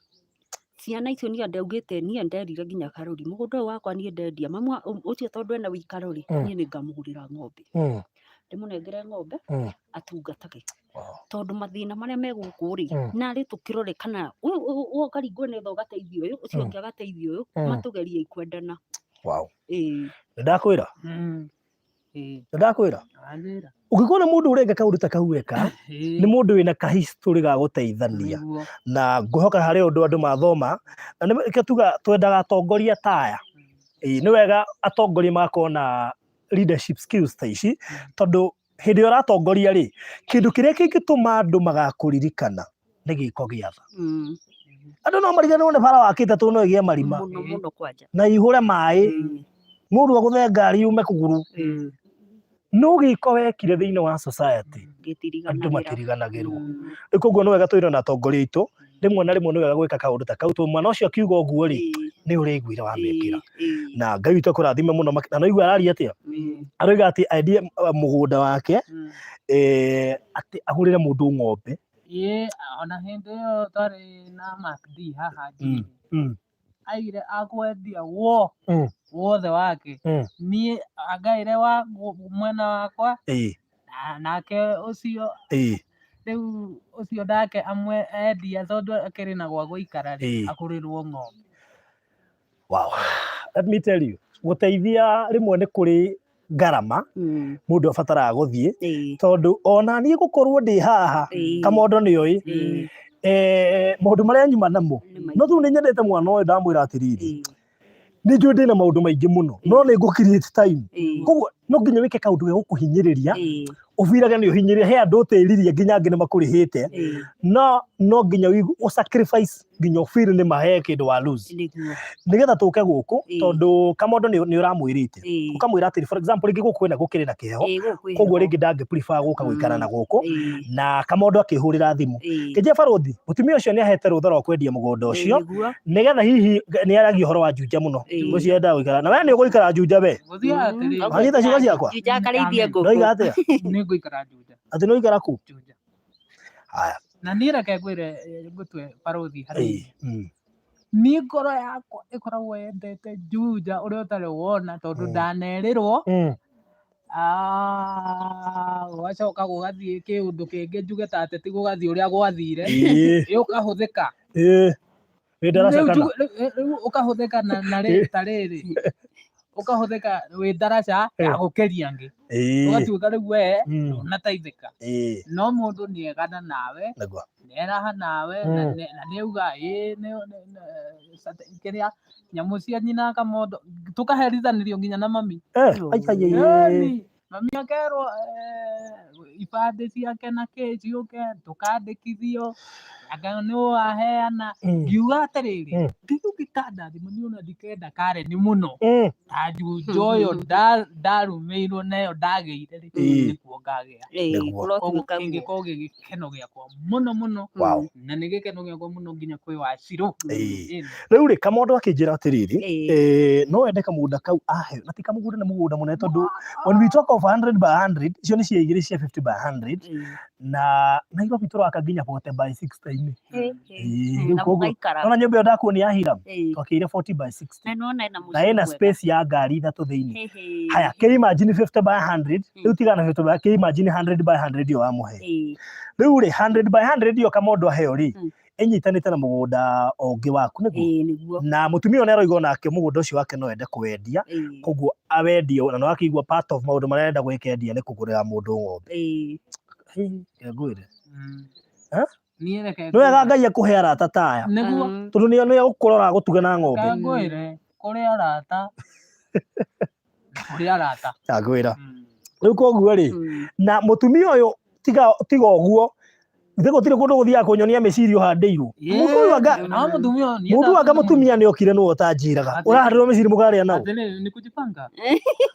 Ciana icio niĩ ndaugĩte niĩ nderire nginya Karũri mũgũnda ũyũ wakwa niĩ ndendia mamu ũcio tondũ ena ũikaro rĩ niĩ nĩ ngamũgũrĩra ng'ombe. Ndĩmũnengere ng'ombe atungatage. Tondũ mathĩna marĩa me gũkũ rĩ narĩ tũkĩrore kana ũkaringwo nĩ tha ũgateithia ũyũ ũcio ũngĩ agateithia ũyũ matũgerie kwendana. Wow. Ĩĩ. Nĩ ndakwĩra. Nĩ ndakwĩra. Wanjĩra. Ũngĩkorwo nĩ mũndũ ũreka kaũndũ ta kau eka, nĩ mũndũ wĩna ka history ga gũteithania. Na ngwĩhoka harĩ ũndũ andũ mathoma, na nĩkĩo tuga twendaga atongoria ta aya. Ĩĩ nĩ wega atongoria magakorwo na leadership skills ta ici, tondũ hĩndĩ ĩrĩa ũratongoria rĩ, kĩndũ kĩrĩa kĩngĩtũma andũ magakũririkana nĩ gĩko gĩa tha. Andũ no mariganĩrwo nĩ bara wakĩte tondũ no ĩgĩe marima Mũno mũno kwanja. na ihũre maĩ, mũndũ agũthe ngari yume kũgũrũ. No gĩko wekire thĩinĩ wa society andũ matiriganagĩrwo. Rĩu koguo nĩ wega twĩrwo na atongoria aitũ, rĩmwe na rĩmwe nĩ wega gwĩka kaũndũ ta kau tondũ mwana ũcio akiuga ũguo rĩ, nĩ ũrĩiguire wamekĩra. Na Ngai witũ akũrathime mũno na nĩwaigua araria atĩa? Aroiga atĩ endie mũgũnda wake, atĩ agũrĩre mũndũ ng'ombe. Ĩĩ ona hĩndĩ ĩyo twarĩ na Mark D haha njĩra-inĩ. Aigire akwendia wo wothe wake. Niĩ angaĩre wa mwena wakwa nake ũcio rĩu ũcio nake amwe endia tondũ akĩrĩ na gwa gũikara rĩ agũrĩrwo ng'ombe. Wow. Let me tell you, gũteithia rĩmwe nĩ kũrĩ ngarama mũndũ abataraga gũthiĩ tondũ ona niĩ gũkorwo ndĩ haha kamondo nĩ oĩ maũndũ marĩa nyuma namo no tu nĩ nyendete mwana ũyũ ndamwĩra atĩrĩrĩ nĩ njũĩ ndĩna maũndũ maingĩ mũno no nĩ ngũ create time koguo no nginya wĩke kaũndũ gegũkũhinyĩrĩria ũbirage nĩ ũhinyĩrĩria he andũ ũtĩririe nginya angĩ nĩ makũrĩhĩte no no nginya ũigu- ũ sacrifice nginya ũbiri nĩ mahe kĩndũ wa lose Nĩguo. nĩgetha tũke gũkũ tondũ kamondo nĩ nĩ ũramwĩrĩte ũkamwĩra atĩrĩ for example rĩngĩ gũkũ kwĩna gũkĩrĩ na kĩheho Ĩĩ, gũkũ kwĩ koguo heho. rĩngĩ ndangĩ prefer gũka gũikara na gũkũ na kamondo akĩhũrĩra thimũ kĩnjia barũthi mũtumia ũcio nĩ ahete rũtha rwa kwendia mũgũnda ũcio Nĩguo. nĩgetha hihi nĩ aragia ũhoro wa Juja mũno ũcio endaga gũikara na we nĩ ũgũikara Juja we Gũthiaga atĩrĩrĩ, Wanyita ciugo ciakwa? Juja akarĩithie ngũkũ. Ndoiga atĩa? Nĩ ngũikara Juja. Atĩ nĩ ũikara kũ? Juja. Haya. Na niĩ reke ngwĩre ngũtue barũthi hanini. Niĩ ngoro yakwa ĩkoragwo yendete Juja ũrĩa ũtarĩ wona tondũ ndanerĩrwo gũgacoka gũgathiĩ kĩũndũ kĩngĩ njuge ta ateti gũgathiĩ ũrĩa gwathire ĩ ũkahũthĩka. Wĩ ndaraca Rĩu kana? rĩu ũkahũthĩka na ta rĩrĩ ũkahũthĩka wĩ ndaraca ya gũkĩria angĩ ũgatuĩka rĩu we ndũnateithĩka no mũndũ nĩ egana nawe nĩ eraha nawe na nĩ auga ĩĩ kĩrĩa nyamũ cia nyina kamondo tũkaherithanĩrio nginya na mami. Ai, ai, ai. Ĩni, mami akerwo ibandĩ ciake na kĩ ciũke tũkandĩkithio anga nĩ waheana ngiuga atĩrĩrĩ Ngai ũngĩkandathima niĩ ona ndikenda Karen mũno ta Juja ũyũ ndarumĩirwo nayo ndagĩire rĩ nĩkuo ngagĩa. Nĩguo. Koguo kĩngĩkorwo gĩ gĩkeno gĩakwa mũno mũno na nĩ gĩkeno gĩakwa mũno nginya kwĩ Wacirũ. Ĩni. Rĩu rĩ kamondo akĩnjĩra atĩrĩrĩ no ende kamũgũnda kau aheo na ti kamũgũnda nĩ mũgũnda mũnene tondũ when we talk of 100 by 100 icio nĩ cia igĩrĩ cia 50 by 100. Na Nairobi tũraka nginya 40 by 60 inĩ. Ĩĩ, Ĩĩ, rĩu na koguo mũgaikara. nona nyũmba ĩyo ndakuonia ya Hiram Ĩĩ. twakĩire 40 by 60 Na nĩwona ĩna na mũciĩ ĩna mwega. space ya ngari ithatũ thĩinĩ. Hĩ, hĩ. Haya, kĩ imagine 50 by 100, rĩu tigana 50 by, kĩ imagine 100 by 100 ĩyo wamũhe. Ĩĩ. Rĩu rĩ 100 by 100 ĩyo kamondo aheo rĩ, ĩnyitanĩte na mũgũnda ũngĩ waku nĩguo? Ĩĩ nĩguo. Na mũtumia ũyũ nĩaroiga onake mũgũnda ũcio wake no ende kũwendia, Ĩĩ. koguo awendie na nĩwakĩigua part of maũndũ marĩa arenda gwĩka endia nĩ kũgũrĩra mũndũ ng'ombe. Ĩĩ. Hĩ, reke ngwĩre. Eh? Niĩ reke Nĩ wega Ngai akũhe arata ta aya. Nĩguo. Tondũ nĩo nĩo gũkũrora agũtuge na ng'ombe. Reke ngwĩre kũrĩ arata na kũrĩ arata. Ndangwĩra. Rĩu koguo rĩ, na mũtumia ũyũ tiga tiga ũguo, ithe gũtirĩ kũndũ gũthiaga kũnyonia mĩciri ũhandĩirwo. Mũndũ ũyũ anga Na mũtumia ũyũ niĩ mũndũ ũyũ anga mũtumia nĩ okire nĩwe ũtanjĩraga. Atĩ- Ũrahandĩrwo mĩciri mũkarĩa nao. Atĩrĩrĩ, ni kujipanga.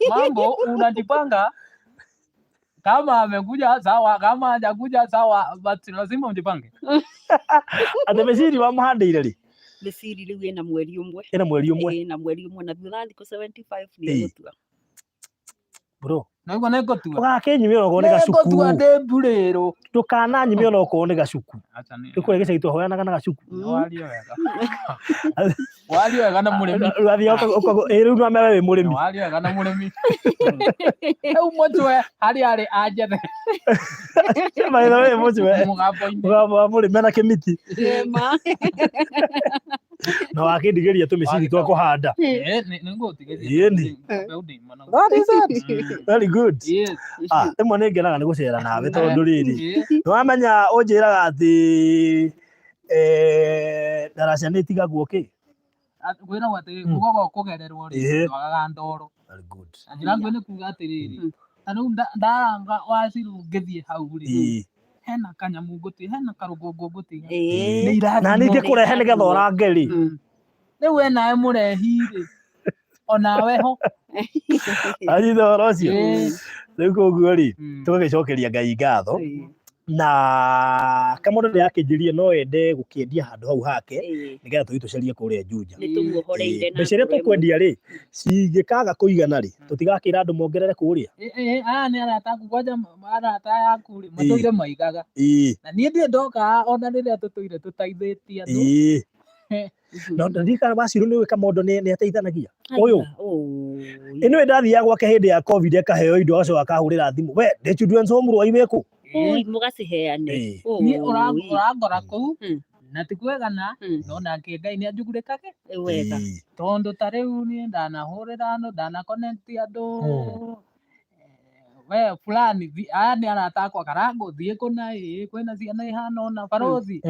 Mambo unajipanga kama amekuja sawa, kama hajakuja sawa, but lazima ujipange. Atĩ mĩciri wamũhandĩire rĩ? Mĩciri rĩu ĩna mweri ũmwe. Ĩna mweri ũmwe. Ĩna mweri ũmwe na thutha wa thikũ 75 nĩ Ĩĩ. ĩgũtua. Bro. Naigua nĩ ngũtua. Ũgakĩnyimia onokorwo nĩ gacuku. Nĩ ngũtua ndĩ mburĩrũ. Ndũkananyimie onokorwo nĩ gacuku. Acha nĩ. Rĩu kũrĩa gĩcagi twahoyanaga na gacuku. Warie wega. Warie wega na mũrĩmi. Ũrathiĩ ĩĩ rĩu no wĩ mũrĩmi. Warie wega na mũrĩmi. Rĩu mũtwe harĩa arĩ anjethe. By the way, mũtwe. Mũgambo-inĩ. Mũgambo wa mũrĩmi na kĩmiti. Ĩma. Na wakĩndigĩria tũmĩciri twa kũhanda. Ĩĩ nĩ ngũtigĩria. Ĩni. Mbeũ ndĩimana. That is it. Very good. Yes. Ah, rĩmwe nĩ ngenaga nĩ gũcera nawe tondũ rĩrĩ. Ĩĩ. Nĩ wamenya ũnjĩraga atĩ eh, ndaraca nĩ ĩtigagwo kĩ? Kwĩragwo atĩrĩrĩ, mũgogo ũkũgererwo rĩ, Ĩĩ. ndwagaga ndoro. Very good. Na njĩra nguhĩ nĩ kuga atĩrĩrĩ, ta rĩu ndaranga waciru ngĩthiĩ hau rĩ, Ĩĩ. hena kanyamũ ngũtiga, hena karũkũngũ ngũtiga. Ĩĩ. Nĩ irathimo. Na ningĩ kũrehe nĩgetha ũrange rĩ. Rĩu we nawe mũrehi rĩ, onawe ho. Anyita ũhoro ũcio. Ĩĩ. Rĩu koguo rĩ, Mm. tũgagĩcokeria Ngai ngatho. Ĩĩ. Na kamũndũ nĩ akĩnjĩrire no ende gũkĩendia handũ hau hake Ĩĩ. nĩgetha tũthiĩ tũcarie kũrĩa Juja. Nĩ tũmuohoreire na Mbeca iria ngoro ĩmwe. tũkwendia rĩ, cingĩkaga kũigana rĩ, tũtigakĩra andũ mongerere kũrĩa. Ĩ- ĩ, aya nĩ arata aku kwanja arata aya aku rĩ matũire maigaga Ĩĩ. na niĩ ndirĩ ndoka ona rĩrĩa tũtũire tũteithĩtie andũ Ĩĩ. Na ndirikana Waciru nĩ ũĩ Kamondo nĩ nĩ ateithanagia. Ũyũ. Oi. Ĩno ndathiaga gwake hĩndĩ ya Covid akaheo indo agacoka akahũrĩra thimũ. We, ndĩ children's home rwai wĩkũ? Oi, mũgaciheane. Ĩĩ. niĩ Oi. ũrangora kũu Mm. na ti kwegana no nake Ngai nĩ anjugurĩkage Wega. Ĩĩ. tondũ ta rĩu niĩ ndanahũrĩra andũ ndana connect andũ we fulani aya nĩ arata akwa karango thiĩ kũna ĩ kwĩna ciana ihana ũna barothi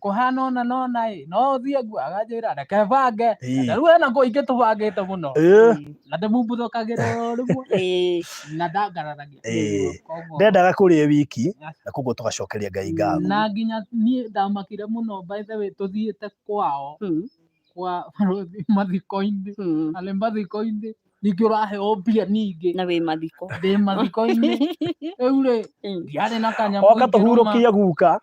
kũhana ũna na ũna ĩ no ũthiĩ guo aganjĩra reke bange Ĩĩ. na rĩu hena kũingĩ tũbangĩte mũno Ĩĩ. na ndĩmumbuthũkagĩra o rĩmwe Ĩĩ. na ndangararagia Ĩĩ. Koguo- Ndendaga kũrĩa wiki na koguo tũgacokeria Ngai ngatho. na nginya niĩ ndamakire mũno by the way tũthiĩte kwao kwa barothi mathiko-inĩ arĩ mathiko-inĩ ningĩ ũraheo mbia ningĩ Na wĩ mathiko. ndĩ mathiko-inĩ rĩu rĩ ndiarĩ na kanyamũ Oka tũhurũkie guka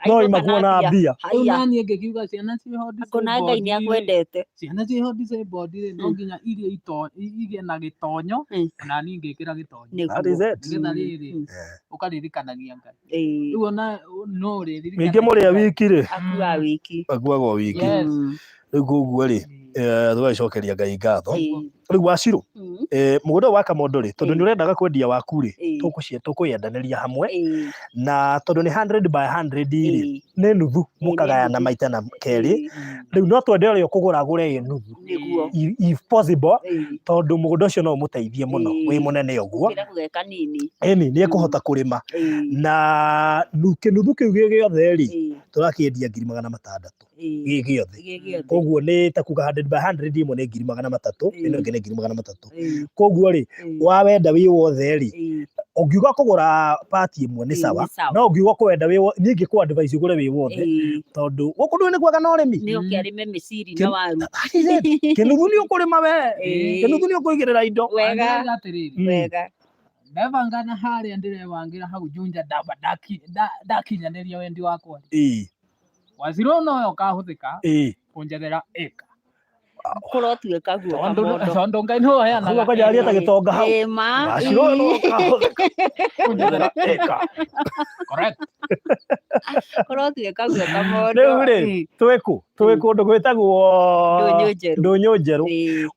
no imakuo na mbia. Rĩu Haya. naniĩ ngĩkiuga ciana ciĩho Akona Ngai nĩ disabled rĩ akwendete. ciana ciĩho disabled rĩ no nginya irie igĩe na gĩtonyo ona niĩ ngĩkĩra gĩtonyo That is it. nĩgetha rĩrĩ ũkaririkanagia Ngai Ĩĩ. rĩu ona no ũrĩririkanagia Ningĩ mũrĩa Ngai. wiki rĩ, Akuaga wiki. akuaga o wiki. Yes. Rĩu koguo rĩ, tũgagĩcokeria Ngai ngatho. Ĩĩ. Rĩu Waciru, mũgũnda ũyũ wa Kamondo rĩ, tondũ Ĩĩ. nĩ ũrendaga kwendia waku rĩ, Ĩĩ. tũkũyendanĩria hamwe Ĩĩ. na tondũ nĩ 100 by 100 rĩ, Ĩĩ. nĩ nuthu Ĩĩ, nĩ mũkagayana nuthu. maita na kerĩ. Ĩĩ. Rĩu no twende ũrĩa ũkũgũra agũre ĩ nuthu. Nĩguo. If possible, Ĩĩ. tondũ mũgũnda ũcio no ũmũteithie mũno Ĩĩ. wĩ mũnene ũguo. Gũkĩra gũgeka nini. Ĩni nĩ ekũhota kũrĩma Ĩĩ. na kĩnuthu kĩu gĩ gĩothe rĩ, Ĩĩ. tũrakĩendia ngiri magana matandatũ Ĩĩ. gĩ gĩothe. Gĩ gĩothe. Koguo nĩ ta kuga 100 by 100 ĩmwe nĩ ngiri magana matatũ, Ĩĩ. ĩno ĩngĩ nĩ ngiri magana matatũ. Ĩĩ. Koguo rĩ, Ĩĩ. wawenda wĩ wothe rĩ, Ĩĩ. ũngiuga kũgũra pati ĩmwe nĩ Ĩĩ, sawa, nĩ sawa. no ũngiuga kũwenda wĩ wothe, niĩ ingĩkũ advise ũgũre wĩ wothe, Ĩĩ. tondũ gũkũ ndũĩ nĩ kwega na ũrĩmi. Nĩ oke arĩme mĩciri Kĩ- na waru. That is it. Kĩnuthu nĩ ũkũrĩma we, Ĩĩ. kĩnuthu nĩ ũkũigĩrĩra indo. Wega. Ndĩrauga atĩrĩrĩ Wega. ndebanga na harĩa ndĩrebangĩra hau Juja ndamba ndakinyanĩria wendi wakwa Ĩĩ. waziro noyo ũkahũthĩka Ĩĩ. kũnjethera ĩka Kũrotuĩka guo Tondũ kamondo. tondũ Ngai nĩwe ũheanaga. Hau kwanja aria ta gĩtonga hau. Ĩ ma. Gacirwo no kahũthĩka. Kũnjethera ĩka. Correct. Kũrotuĩka guo kamondo. Rĩu rĩ, twĩ kũ? Twĩ kũndũ gwĩtagwo Ndũnyũ Njerũ. Ndũnyũ Njerũ.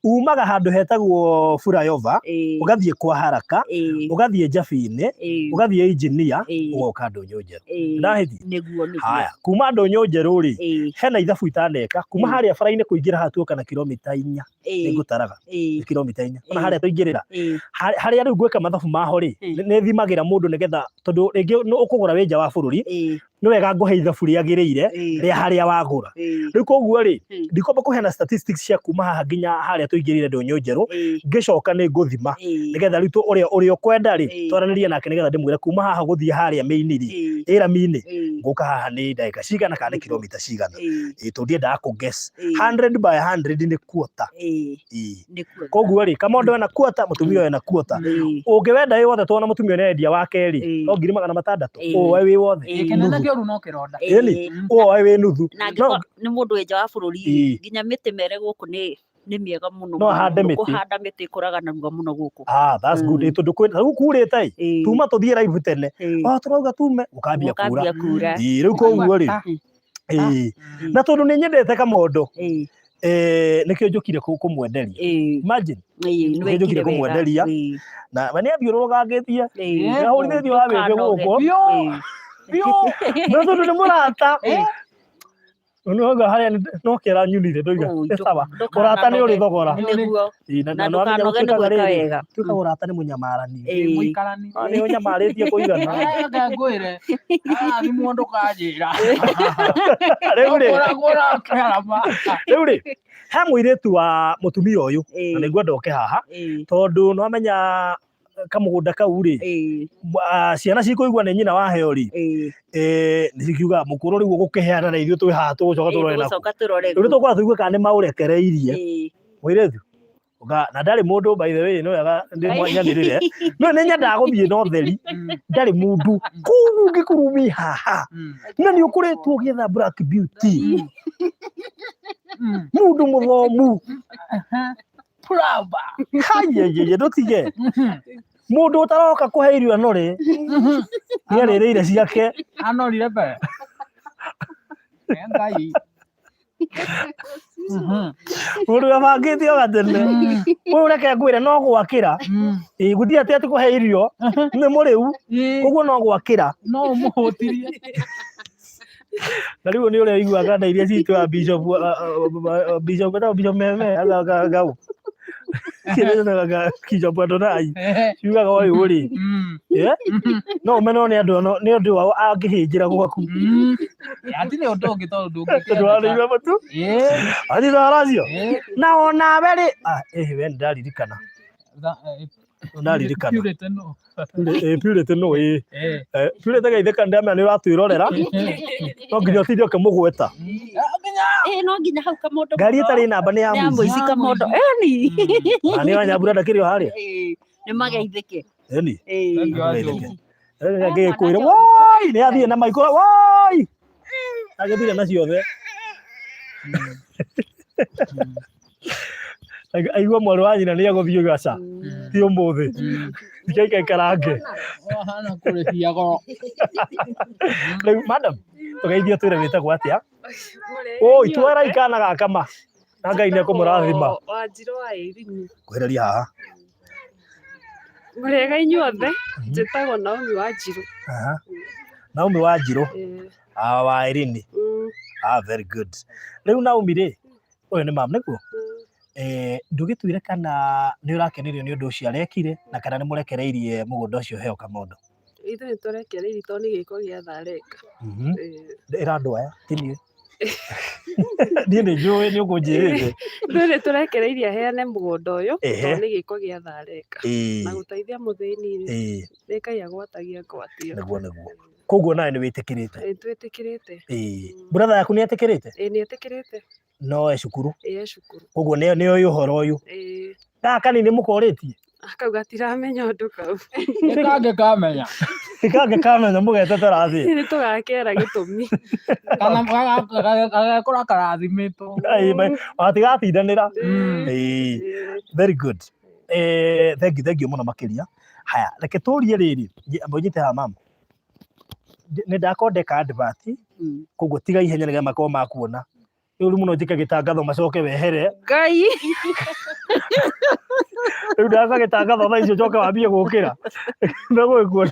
Umaga handũ hetagwo Flyover, ũgathiĩ kwa Haraka, ũgathiĩ Njabinĩ, ũgathiĩ Engineer, ũgoka Ndũnyũ Njerũ. Ndahĩtia? Nĩguo nĩguo. Haya, kuma Ndũnyũ Njerũ rĩ, hena ithabu itaneka, kuma harĩa bara-inĩ kũingĩra haha tuoka na kilomita 4, nĩngũtaraga, nĩ kilomita 4. Ona harĩa tũingĩrĩra, harĩa rĩu ngwĩka mathabu maho rĩ, nĩ thimagĩra mũndũ nĩgetha, tondũ rĩngĩ ũkũgũra wĩ nja wa bũrũri, nĩ wega ngũhe ithabu rĩagĩrĩire rĩa harĩa wagũra. Rĩu koguo rĩ, ndikwamba kũheana statistics cia kuma haha nginya harĩa tũingĩrĩire Ndũnyũ Njerũ, ngĩcoka nĩ ngũthima nĩgetha rĩu ũrĩa ũrĩa ũkwenda rĩ, twaranĩrie nake nĩgetha ndĩmwĩre kuma haha gũthiĩ harĩa main rĩ, ĩra mini, ngũka haha nĩ ndagĩka cigana kana nĩ kilomita cigana. Ĩĩ, tondũ ndiendaga kũ guess. 100 by 100 nĩ quarter. Ĩĩ. Nĩkuo. Koguo rĩ, kamondo ena quarter, mũtumia ũyũ ena quarter. Ũngĩwenda wĩ wothe tondũ ona mũtumia ũyũ nĩarendia wa kerĩ, no 600,000, ũwoe wĩ wothe. Gĩkeno Nuthu. kĩũru no kĩronda. Ĩni, ũwoe wĩ nuthu. Na No angĩkorwo nĩ mũndũ wĩ nja wa bũrũri rĩ, nginya mĩtĩ mere gũkũ nĩ nĩ mĩega mũno No mũno ahande mũno. mĩtĩ. Kũhanda mĩtĩ ĩkũraga narua mũno gũkũ. Ah, that's good. Ĩ, tondũ kwĩ rĩu kurĩte ĩ, tuma tũthiĩ live tene. Oh, tũrauga tume, gũkambia kura. Gũkambia kura. Ĩ, rĩu koguo rĩ, ĩ, na tondũ nĩ nyendete kamondo, nĩkĩo njũkire kũmwenderia. Imagine, Nĩ nĩkĩo wekire njũkire wega. kũmwenderia. Na we nĩ athiũrũrũkangĩtie, nĩ ahũrithĩtio wa wĩmbĩ Ndũkanoge. gũkũ. Biũ, biũ. No tondũ nĩ mũrata. Nĩ harĩa no kĩra nyunire ndoiga Ũũ, nĩ sawa. Ũrata nĩ ũrĩ thogora. Nĩguo. Ĩ, Na na nĩwamenya ndũkanoge nĩ gũtuĩkaga gwĩka rĩrĩ, wega. tuĩkaga ũrata nĩ mũnyamarani. Mũikarani. Ah, nĩ ũnyamarĩtie kũigana. Reke ngwĩre, arathimwo ndũkanjĩra. Rĩu rĩ, Ũkũragũra kĩarama. rĩu rĩ, he mũirĩtu wa mũtumia ũyũ, na nĩngwenda oke haha, tondũ nĩwamenya kamũgũnda kau rĩ, ciana cikũigua nĩ nyina waheo rĩ, nĩ cikiuga mũkũrũ rĩu ũgũkĩheana na ithuĩ twĩ haha tũgũcoka tũrore naku. Tũgũcoka tũrore Rĩu nĩtũkwenda tũigue kana nĩ maũrekereirie. Mũirĩtu, ũka na ndarĩ mũndũ by the way, nĩ wega ndĩmwanyanĩrĩre. No nĩ nyendaga gũthiĩ na ũtheri, ndarĩ mũndũ. Koguo ũngĩkorwo wĩ haha, na nĩ ũkoretwo ũgĩetha Black Beauty, mũndũ mũthomu, Praba. Hayeyeye ndũtige. Mũndũ ũtaroka kũhe irio anorĩ, nĩ arĩrĩire ciake. Anorire mbere. Ngai. Mũndũ wabangĩte o gatene. Ũyũ reke ngwĩre no gwakĩra. Ĩĩ gũtirĩ atĩ atĩ kũhe irio nĩ mũrĩu. Koguo no gwakĩra. No ũmũhũtirie. Na rĩu nĩ ũrĩa ũiguaga nda iria citũ ya bishop bishop etagwo bishop meme gau. Bishop Adonai ciugaga ũyũ rĩ. No ũmenwo nĩ andũ nĩ ũndũ wao angĩhĩnjĩra gwaku. Hatirĩ ũndũ ũngĩ tondũ Tondũ wa nĩigua matu. Athitara acio. Na onawe rĩ, ah ĩhĩ we nĩndaririkana. Ndaririkana. Purity no. Ĩ Purity no ĩ. Purity geithĩka ndamenya nĩ ũratwĩrorera. No nginya ũtinde ũkĩmũgweta. Ĩ no nginya hau kamondo. Ngari ĩtarĩ namba nĩ ya Nĩ ya mũici. mũici kamondo. Ĩni. Na nĩ wa Nyambura ndakĩrĩ o harĩa. Nĩ mageithĩke. Ĩni. Ngĩkwĩre woi nĩ athiĩ na maikũra woi. Agĩthire na ciothe. Aigua mwarĩ wa nyina nĩ egũthiĩ gaca. Ti ũmũthĩ. Ndikaikarange. Hana kũrĩhia goro. Rĩu madam, tũgeithie twĩre wĩtagwo atĩa? Oi, twerai kana gaka ma. Na Ngai nĩ ekũmũrathima. Wanjirũ wa Irini. Kwĩreria haha. Mũrĩega inyuothe, njĩtagwo Naomi Wanjirũ. Aha. Naomi Wanjirũ. Ah, wa Irini. Ah, very good. Rĩu Naomi rĩ, ũyũ nĩ mam nĩguo? Ndũgĩtwĩre kana nĩ ũrakenirio nĩ ũndũ ũcio arekire na kana nĩ mũrekereirie mũgũnda ũcio ũheo kamondo? Ithuĩ nĩ tũrekereirie tondũ nĩ gĩko gĩa thareka. Ĩra andũ aya, ti niĩ. Niĩ nĩ njũĩ nĩ ũkũnjĩrĩte. Ithuĩ nĩ tũrekereirie aheane mũgũnda ũyũ tondũ nĩ gĩko gĩa thareka. Na gũteithia mũthĩni rĩ, nĩ Ngai agwatagia ngwatio. Nĩguo nĩguo. Koguo nawe nĩ wĩtĩkĩrĩte? Ĩĩ twĩtĩkĩrĩte. Brother yaku nĩ etĩkĩrĩte? Ĩĩ nĩ etĩkĩrĩte. No e cukuru? Ĩĩ e cukuru. Koguo nĩ oĩ ũhoro ũyũ? Ĩĩ. Gaka kanini nĩ mũkorĩtie? Kau gatiramenya ũndũ kau. Nĩ kangĩ kamenya. Kangĩkamenya mũgetetera thĩ. Nĩ tũgakera gĩtũmi. Kana gagekora karathimĩtwo. Matigatindanĩra. Ĩĩ. Very good. Eh, thank you, thank you mũno makĩria. Haya, reke tũrie rĩrĩ, amba ũnyite haha mama. Nĩ ndakorwo ndeka advert, koguo tiga ihenya nĩgetha makorwo makuona. Nĩ ũru mũno njĩke gĩtangatho macoke wehere. Ngai. Rĩu ndaka gĩtangatho thaa icio njoke wambie gũkĩra. Megũgĩkuona.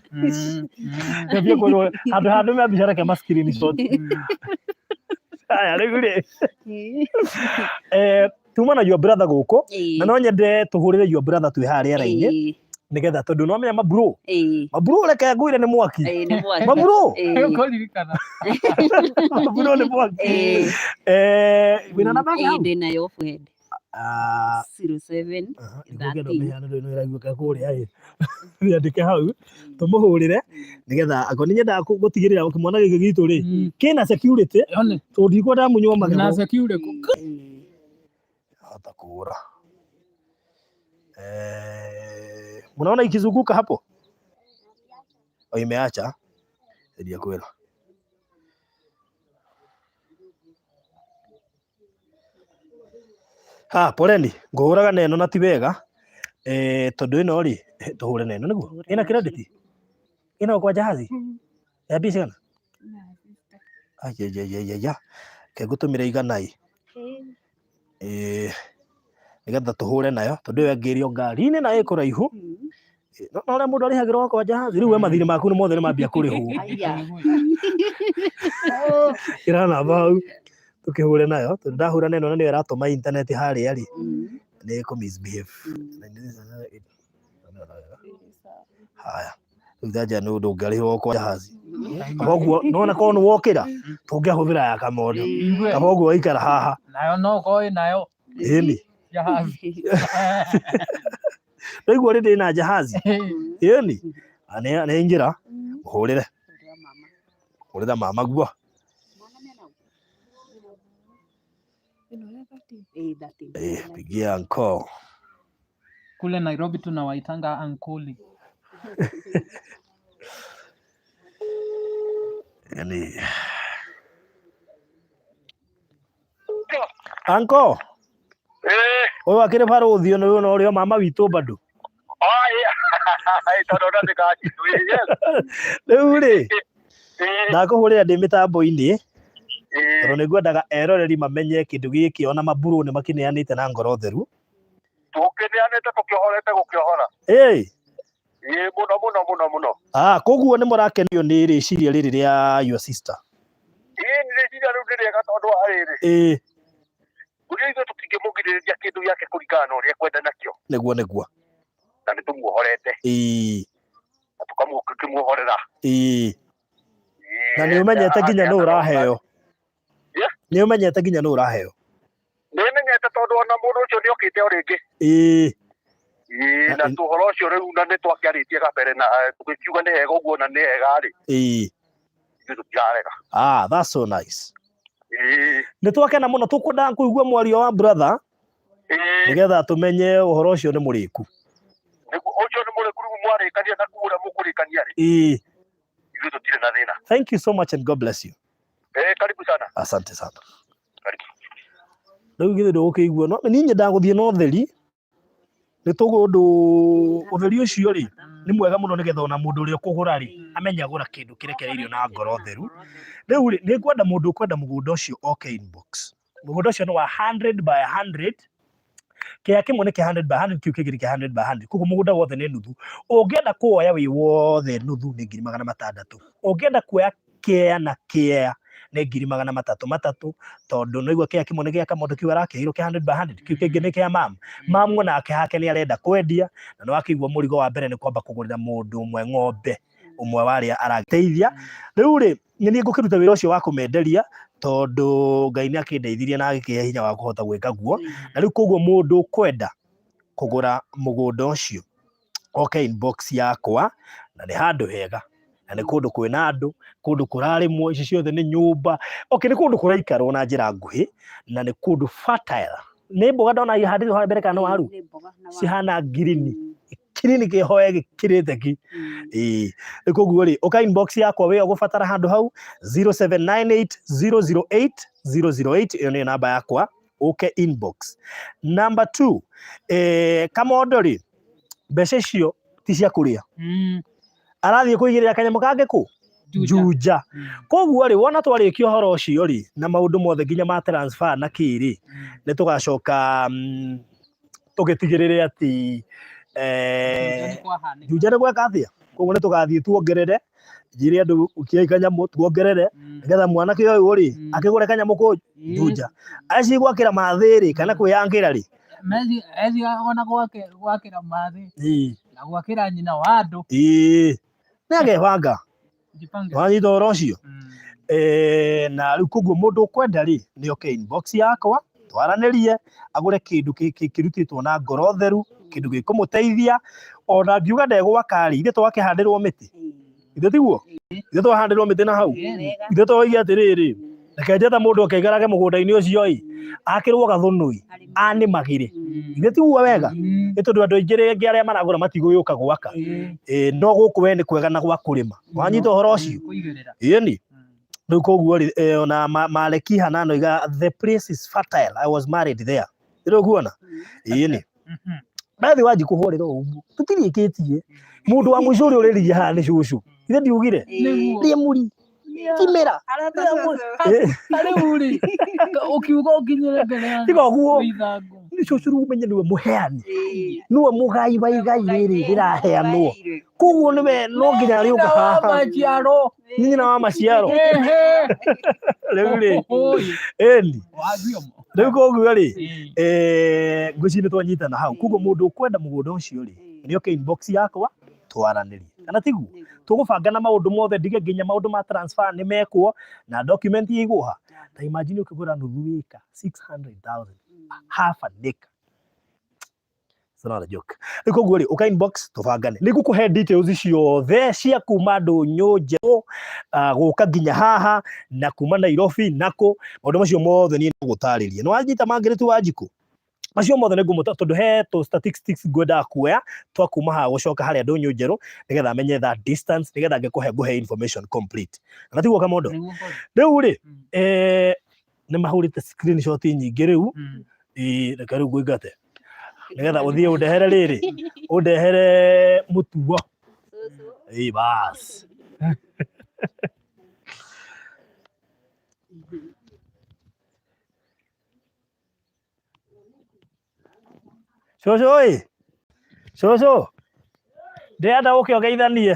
Nyambie kwĩrwo handũ ha ndũme mbica reke ma screenshot. Haya rĩu rĩ. Eh, tuma na your brother gũkũ na no nyende tũhũrĩre your brother twĩ haha rĩera-inĩ nĩgetha tondũ no menya mabro mabro reke ngwĩre nĩ mwaki mabro Kũririkana. mabro nĩ mwaki eh wĩna namba yake hau ndĩ nayo offhand. Ah, 07 aha, nĩngũkĩenda ũmĩheane ndũĩ no ĩraiguĩka kũrĩa ĩ mĩandĩke hau tũmũhũrĩre nĩgetha angorwo nĩ nyendaga gũtigĩrĩra kĩmwana gĩkĩ gitũ rĩ kĩna security Yone, tondũ ndikwenda munywo na magego security. hota kũhũra eh, mnaona ikizunguka hapo o imeacha ndia kwĩra ha poleni ngũhũraga na ĩno na ti wega eh, tondũ ĩno rĩ tũhũre na ĩno nĩguo ĩna credit ĩno kwa jahazi ya mbia cigana aiaiaiaia ke ngũtũmĩre igana ĩ nĩgetha tũhũre nayo tondũ ĩyo ĩngĩrio ngari-inĩ na ĩ kũraihu no ũrĩa mũndũ arĩhagĩrwo kwa jahazi rĩu we mathirĩ maku nĩ mothe nĩ mambia kũrĩhwo ĩra namba hau tũkĩhũre nayo tondũ ndahũra na ĩno na nĩyo ĩratũma intaneti harĩa rĩ nĩ ĩkũ misbehave haya rĩu thanja nĩ ũndũ ũngĩarĩhwo kwa jahazi kaba ũguo nona korwo nĩ wokĩra tũngĩahũthĩra ya kamondo kaba ũguo waikara haha Nayo no ũkorwo wĩ nayo. ĩni Jahazi. ndaigua rĩ ndĩna jahazi ĩni nĩ aingĩra mũhũrĩre hũrĩra mama guo Eh, pigia uncle. Kule Nairobi tunawaitanga ankoli. Yani Anko, Eh, ũyũ akĩrĩ barũthi ũyũ no ũrĩa mama witũ bado. ah, eh, tondũ ndandĩkaga yes. Rĩu rĩ, Eh, ndakũhũrĩra ndĩ mĩtambo-inĩ eh, tondũ nĩ ngwendaga eroreri mamenye kĩndũ gĩkĩ ona maburo nĩ makĩneanĩte na ngoro theru. tũkĩneanĩte tũkĩohorete gũkĩohora. Ĩĩ, Ĩ mũno mũno mũno mũno. ah, koguo nĩ mũrakenio nĩ rĩciria rĩrĩ rĩa your sister. Ĩ nĩ rĩciria rĩu nĩ rĩega tondũ wa rĩrĩ. Ĩĩ, Ũrĩa ithuĩ tũtingĩmũgirĩrĩria kĩndũ gĩake kũringana na ũrĩa ekwenda nakĩo. Nĩguo nĩguo. Na nĩ tũmuohorete. Ĩĩ. Na tũkamũkĩmuohorera. Ĩĩ. Na nĩ ũmenyete nginya nũ ũraheo. Nĩ ũmenyete nginya nũ ũraheo. Nĩmenyete tondũ ona mũndũ ũcio nĩ okĩte o rĩngĩ. Ĩĩ. Ĩĩ, na ũhoro ũcio rĩu na nĩ twakĩarĩtie kabere na tũgĩkiuga nĩ hega ũguo na nĩ hega rĩ. Ĩĩ. Ithuĩ tũtirarega. Ah, that's so nice. Ĩĩ. Nĩ twakena mũno tũkwendaga kũigua mwario wa brother Ĩĩ. nĩgetha tũmenye ũhoro ũcio nĩ mũrĩku. Nĩguo ũcio nĩ mũrĩku rĩu mwarĩkania na kuo ũrĩa mũkũrĩkania rĩ. Ĩĩ. Ithuĩ tũtirĩ na thĩna. Thank you so much and God bless you. Eh, karibu sana. Asante sana. Karibu. Rĩu githĩ ndũgũkĩigua no niĩ nyendaga gũthiĩ na ũtheri nĩ tondũ ũtheri ũcio rĩ nĩ mwega mũno nĩgetha ona mũndũ ũrĩa ũkũgũra rĩ amenye agũra kĩndũ kĩrekereirio na ngoro theru. Rĩu rĩ nĩ ngwenda mũndũ ũkwenda mũgũnda ũcio oke inbox. Mũgũnda ũcio nĩ wa 100 by 100 kĩea kĩmwe nĩ kĩa 100 by 100 kĩu kĩngĩ nĩ kĩa 100 by 100 koguo mũgũnda wothe nĩ nuthu. Ũngĩenda kũwoya wĩ wothe nuthu nĩ 600,000. Ũngĩenda kuoya kĩea na kĩea nĩ 300,000 matatũ tondũ nĩ waigua kĩea kĩmwe nĩ gĩa kamondo kĩu arakĩheirwo kĩa 100 by 100 kĩu kĩngĩ nĩ kĩa mam. Mam onake hake nĩ arenda kwendia na nĩ wakĩigua mũrigo wa mbere nĩ kwamba kũgũrĩra mũndũ ũmwe ng'ombe ũmwe wa arĩa arateithia. Rĩu rĩ nĩ niĩ ngũkĩruta wĩra ũcio wa kũmenderia tondũ Ngai nĩ akĩndeithirie na agĩkĩhe hinya wa kũhota gwĩka guo. Na rĩu koguo mũndũ ũkwenda kũgũra mũgũnda ũcio oke inbox yakwa na nĩ handũ hega na nĩ kũndũ kwĩna andũ, kũndũ kũrarĩmwo, ici ciothe nĩ nyũmba. Okay, nĩ kũndũ kũraikarwo na njĩra nguhĩ na nĩ kũndũ fertile. Nĩ mboga ndona ihandĩtwo harĩa mbere kana nĩ waru? Nĩ mboga na waru. Cihana ngirini. Kiriniki ĩhoe gĩkirĩte ki. Ĩĩ, rĩu koguo rĩ, ũka inbox yakwa wĩ ũgũbatara handũ hau 0798 008 008, ĩyo nĩyo namba yakwa, ũke inbox. Number 2, Kamondo rĩ, mbeca icio ti cia kũrĩa. Arathiĩ kũigĩrĩra kanyamũ kangĩ kũ? Juja. Koguo rĩ, wona twarĩkia ũhoro ũcio rĩ, na maũndũ mothe nginya ma transfer na kĩ rĩ, nĩ tũgacoka tũgĩtigĩrĩre atĩ Juja nĩ gweka atĩa. Koguo nĩ tũgathiĩ tuongerere, njĩre andũ ũkiai kanyamũ tuongerere, nĩgetha mwanake ũyũ rĩ, akĩgũre kanyamũ kũ Juja. Aci gwakĩra mathĩ rĩ, kana kwĩyangĩra rĩ. Mezi ezi ona gwakĩra mathĩ na gwakĩra nyina wa andũ. Ĩĩ. Nĩ agebanga. Jipange. Wanyita ũhoro ũcio? Na rĩu koguo mũndũ ũkwenda rĩ, nĩ oke inbox yakwa, twaranĩrie, agũre kĩndũ kĩrutĩtwo na ngoro theru, kĩndũ gĩkũmũteithia. Ona ngiuga ndegwaka rĩ, ithuĩ twakĩhandĩrwo mĩtĩ. Ithuĩ tiguo? Ithuĩ twahandĩrwo mĩtĩ na hau. Ithuĩ twoige atĩrĩrĩ, reke njethe mũndũ oke aikarage mũgũnda-inĩ ũcio ĩ, akĩrwo gathũnũi, anĩmagĩre. Ithuĩ tiguo wega? Nĩ tondũ andũ aingĩ rĩngĩ arĩa maragũra matigũgĩũka gwaka. No gũkũ we nĩ kwega na gwa kũrĩma. Wanyita ũhoro ũcio? Ĩni. Rĩu koguo rĩ, ona Maleki Hanano iga the place is fertile. I was married there. Rĩu kuona? Ĩni. Nathi wanji kũhũrĩra ũguo. Tũtirĩkĩtie. Mũndũ wa mũico ũrĩa ũrĩririe haha nĩ cũcũ. Ithe ndiugire? Rĩe mũri. Kimera. Rĩu rĩ, ũkiuga ũkinyĩre mbere ya Tiga ũguo. ithangũ. Nĩ cũcũ rĩu ũmenye nĩwe mũheani. Nĩwe mũgai wa igai rĩrĩ rĩraheanwo. Koguo nĩwe no nginya arĩũka Nyina wa haha. maciaro. Nĩ nyina wa maciaro. Ehe. Rĩu rĩ, Oi. ĩni. Wathiomo. Rĩu koguo rĩ, ngwĩciria nĩ twanyitana hau. Koguo mũndũ ũkwenda mũgũnda ũcio rĩ, nĩ oke inbox yakwa twaranĩrie. Kana tiguo? Tũgũbanga na maũndũ mothe ndige nginya maũndũ ma transfer nĩ mekwo na document ĩigwo ha. Ta imagine ũkĩgũra nuthu ĩka 600,000, half an acre. It's not a joke. Rĩu koguo rĩ, ũka inbox tũbangane. Nĩ ngũkũhe details ciothe cia kuma ndũnyũ njerũ, gũka nginya haha na kuma Nairobi nakũ, maũndũ macio mothe niĩ nĩngũgũtarĩria. Nĩ wanyita Margaret Wanjikũ? Macio mothe nĩ ngũmũta tondũ he tũ statistics ngwendaga kuoya twa kuma haha gũcoka harĩa ndũnyũ njerũ nĩgetha menye that distance nĩgetha ngĩkũhe ngũhe information complete. Na tiguo Kamondo? Rĩu rĩ, nĩ mahũrĩte screenshot nyingĩ rĩu. Ĩĩ, reke rĩu ngũingate nĩgetha ũthiĩ ũndehere rĩrĩ, ũndehere mũtuo. Ĩĩ bas. Cũcũ ĩ, cũcũ, ndĩrenda ũke ũgeithanie.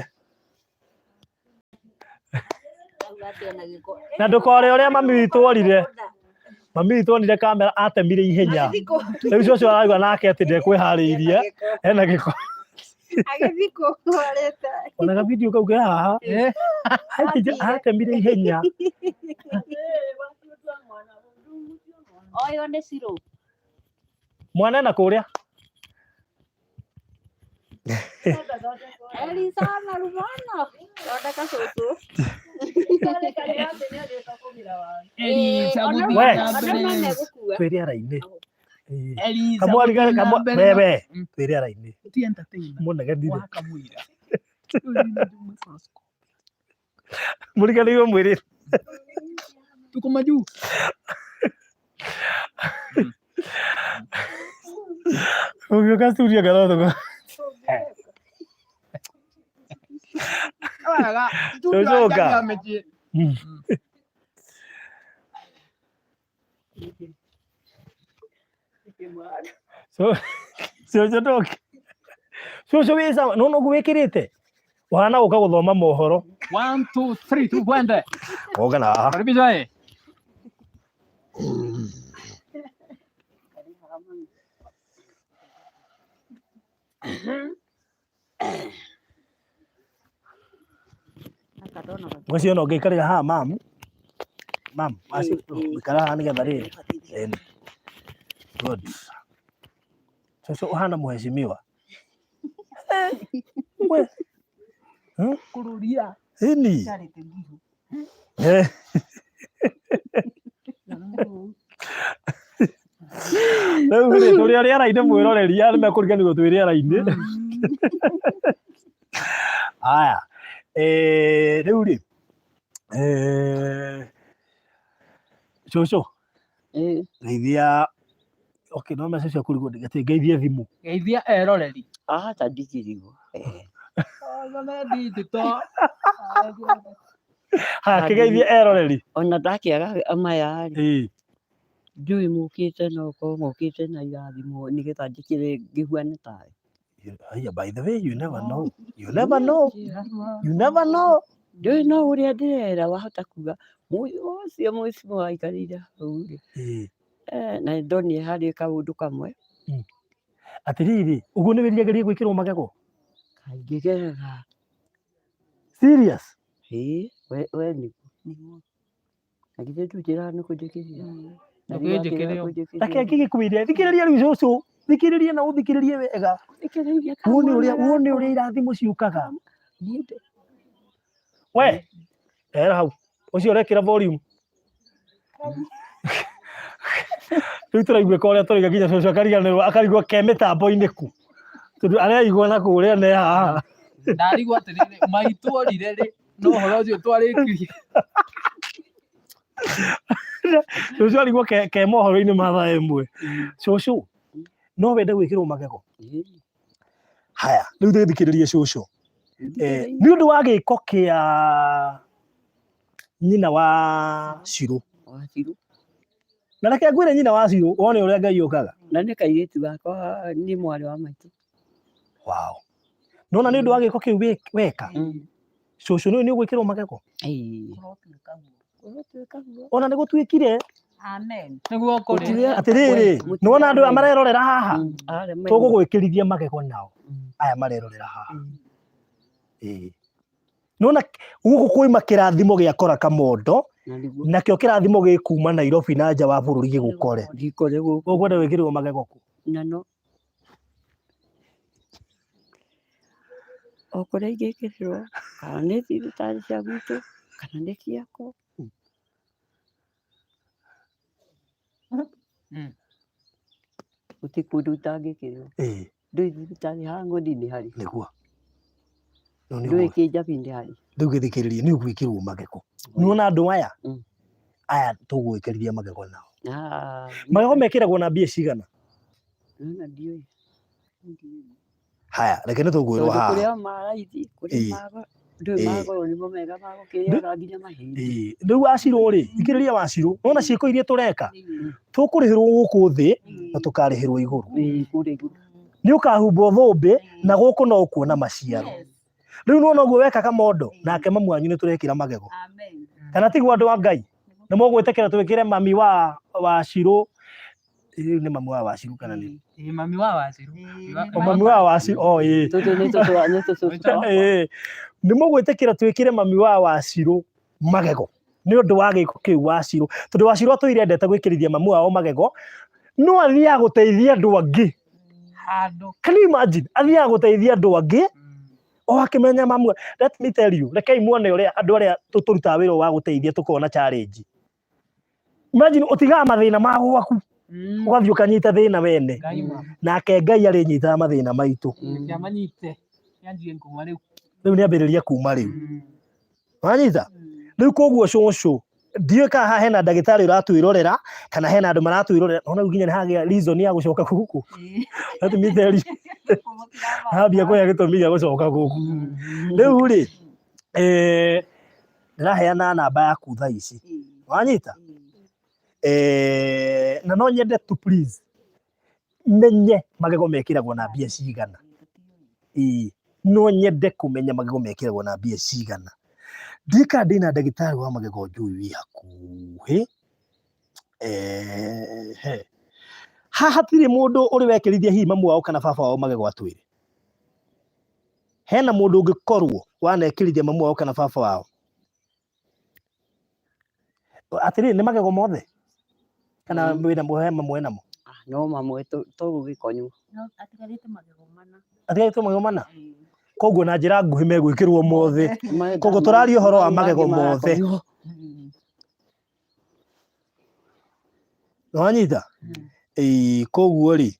Na ndũkore ũrĩa mami witũ orire. Mami witũ onire kamera atemire ihenya. Rĩu cũcũ arauga nake atĩ ndekwĩharĩirie, ena gĩko. Agĩthiĩ kũhorete. Ona ga video kau ke haha. Atemire ihenya. Oyo nĩ cirũ. Mwana ena kũrĩa. Elisa na Rumana. Thondeka cũcũ. Elisa Ona gũthiĩ We. na ona mbere. no megũkua. Twĩre ara-inĩ. Ĩĩ. Elisa Kamwari gũthiĩ na kamwa mbere na- wewe twĩre ara-inĩ. Ti entertainer. Mũnegenire. Wa kamũira. Mũriganĩirwo mwĩrĩ. Tuko majuu. Ũgĩũka studio ngarotho. Wega. Studio Tũcoka. ajaria mĩciĩ. Cũcũ ndoke. Cũcũ wĩ sawa, nĩwona ũguo wĩkĩrĩte? Ũhana gũka gũthoma mohoro. 1 2 3 tukwende. Oka na haha. Karibisha eh. Ngwĩciria ona ũngĩikarĩra haha mam, mam, ikara haha nĩgetha rĩrĩ. Ĩni. Good. Cũcũ ũhana mheshimiwa. We. Kũrũria. Ĩni. Rĩu rĩ, tũrĩ arĩa ara-inĩ mwĩroreri, arĩa mekũriganĩrwo twĩ rĩera-inĩ. Aya, eh, rĩu rĩ, eh, cũcũ geithia, okay, no message cia kũrigwo atĩ ngeithie thimũ. Geithia eroreri. Aca ndikĩrigwo. None digital. Haya, kĩgeithie eroreri. Ona ndakĩaga maya rĩ, Ndiũĩ mũkĩte na ũkorwo mũkĩte na irathimo nĩgetha njĩkĩre ngĩhuane tawe. Haya, by the way, you never know. You never know. You never know. Ndiũĩ no ũrĩa ndĩrera wahota kuga mũyũ ũcio mũcimo waikarĩire hau rĩ. Eh, na nĩndonire harĩ kaũndũ kamwe. Atĩrĩrĩ, ũguo nĩ wĩriragĩria gwĩkĩrwo magego? Kaingĩgerera. Serious? Ĩĩ, we we nĩguo. Na githĩ ndũnjĩraga nĩ kũnjĩkĩrĩra? Na rĩu Ndũkĩnjĩkĩre wakĩrega o. kũnjĩkĩrĩra. Reke ngĩgĩkwĩre, thikĩrĩria rĩu cũcũ, thikĩrĩria na ũthikĩrĩrie wega. Thikĩrĩria Wone ũrĩa kamwana wone gakwa. ũrĩa irathimo ciũkaga. Niĩ ndĩ- We, ehera hau. Ũcio ũrekĩra volume. Rĩu tũraiguĩka ũrĩa tũraiga nginya cũcũ akariganĩrwo akarigwo ke mĩtambo-inĩ kũ. Tondũ areigua na kũrĩa ne haha. Ndarigwo atĩrĩrĩ, maitũ orire rĩ, no ũhoro ũcio twarĩkirie. Cũcũ arigwo ke, ke mohoro-inĩ ma thaa ĩmwe. Cũcũ, no wende gwĩkĩrwo magego? Haya, rĩu thikĩrĩrie cũcũ. Eh, nĩ ũndũ wa gĩko kĩa nyina wa Cirũ. Wa Cirũ. Na reke ngwĩre nyina wa Cirũ wone ũrĩa Ngai ũkaga. Na nĩ kairĩtu gakwa nĩ mwarĩ wa maitũ. Wow. Nona nĩ ũndũ wa gĩko kĩu weka. Cũcũ nĩ nĩ ũgwĩkĩrwo magego. Ona nĩ gũtuĩkire. Amen. Nĩguo kũrĩ. Atĩrĩrĩ, nĩwona andũ aya marerorera haha? Tũgũgwĩkĩrithia magego nao. Aya marerorera haha. Ĩĩ. Nĩwona gũkũ kũima kĩrathimo gĩa kora kamondo, nakĩo kĩrathimo gĩkuma Nairobi na nja wa bũrũri gĩgũkore. Gĩkore gũkũ. Ũkwenda wĩkĩrĩrwo magego kũ? Na no o kũrĩa ingĩkĩrĩrwo, kana nĩ thibitarĩ cia gwitũ, kana nĩ ciakwa. Gũtirĩ kũndũ itangĩkĩrĩrwo. Ndũĩ thibitarĩ haha Ng'ondi nĩ harĩ. Nĩguo. Ndũĩ Kĩnjabi nĩ harĩ. Rĩu gĩthikĩrĩrie nĩ ũgwĩkĩrwo magego. Nĩwona andũ aya? Aya tũgwĩkĩrithia magego nao. Magego mekĩragwo na mbia cigana? Nona ndiũĩ. Haya, reke nĩ tũkwĩrwo Tondũ haha. kũrĩ o ma raithi, kũrĩ ma ndũĩ ma goro nĩmo mega ma gũkĩrĩaga nginya mahĩndĩ. Rĩu wacirũ rĩ, thikĩrĩria wacirũ, nĩwona ciĩko iria tũreka? Tũkũrĩhĩrwo gũkũ thĩ na tũkarĩhĩrwo igũrũ. Kũrĩa igũrũ. Nĩ ũkahumbwo thũmbĩ na gũkũ no ũkuona maciaro. Rĩu nĩwona ũguo weka kamondo, nake mamu wanyu nĩ tũrekĩra magego. Kana tiguo andũ a Ngai? Nĩ mũgwĩtĩkĩra twĩkĩre mami wa Wacirũ, rĩu nĩ mami wa Wacirũ kana nĩ? Ĩĩ mami wa Wacirũ. O mami wa Wacirũ, o ĩĩ. Tũtũ nĩ tũtũ nĩ tũtũ twakwa. Ĩĩ. Nĩ mũgwĩtĩkĩra twĩkĩre mami wa Wacirũ magego nĩ ũndũ wa gĩko kĩu Wacirũ, tondũ Wacirũ atũire endete gwĩkĩrithia mamu wao magego, no athiaga gũteithia andũ angĩ. Handũ. Can you imagine? Athiaga gũteithia andũ angĩ o akĩmenya mamu. Let me tell you, rekei muone ũrĩa andũ arĩa tũrutaga wĩra wa gũteithia tũkoragwo na challenge. Imagine ũtigaga mathĩna ma gwaku ũgathiĩ ũkanyita thĩna wene, Ngai ma. nake Ngai arĩnyitaga mathĩna maitũ. Reke amanyite. Yanjie kuma rĩu. Rĩu nĩ ambĩrĩria kuma rĩu. Wanyita? Rĩu koguo cũcũ, ndiũĩ kana haha hena ndagĩtarĩ ũratwĩrorera kana hena andũ maratwĩrorera, ona rĩu nginya nĩ hagĩa reason ya gũcoka gũkũ. Let me tell you. Hambia kũgĩa gĩtũmi gĩa gũcoka gũkũ. Rĩu rĩ, eh, ndĩraheana namba yaku thaa ici. Wanyita? Eh, na no nyende tu please menye magego mekĩragwo na mbia cigana. Ĩĩ, no nyende kũmenya magego mekĩragwo na mbia cigana. Ndiũĩ kana ndĩna ndagĩtarĩ wa magego njũĩ wĩ hakuhĩ. Ehe. Haha hatirĩ mũndũ ũrĩ wekĩrithia hihi mamu wao kana baba wao magego atwĩre. Hena mũndũ ũngĩkorwo wanekĩrithia mamu wao kana baba wao? Atĩrĩrĩ, nĩ magego mothe? Kana wĩna he mamwe namo? Ah, no mamwe to gũgĩkonywo. No atigarĩte magego mana. Atigarĩte magego mana? Koguo na njĩra nguhĩ megwĩkĩrwo mothe. Koguo tũraria ũhoro wa magego mothe. Nĩwanyita? Ĩĩ, koguo rĩ,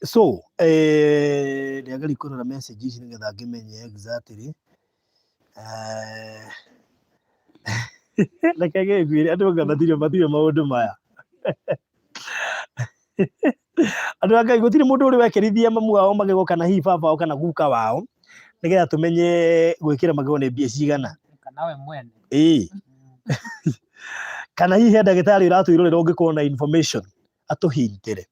So ndĩageria kũrora message ici nĩgetha ngĩmenye exactly. Reke ngĩkwĩre andũ anga matirĩ matirĩ maũndũ maya. Andũ a Ngai gũtirĩ mũndũ ũrĩ wekĩrithia mamu wao magego kana hihi baba wao kana guka wao nĩgetha tũmenye gwĩkĩra magego nĩ mbia cigana. Kana we mwene. Ĩĩ. Kana hihi he ndagĩtarĩ ũratwĩrorera ũngĩkorwo na information atũhintĩre.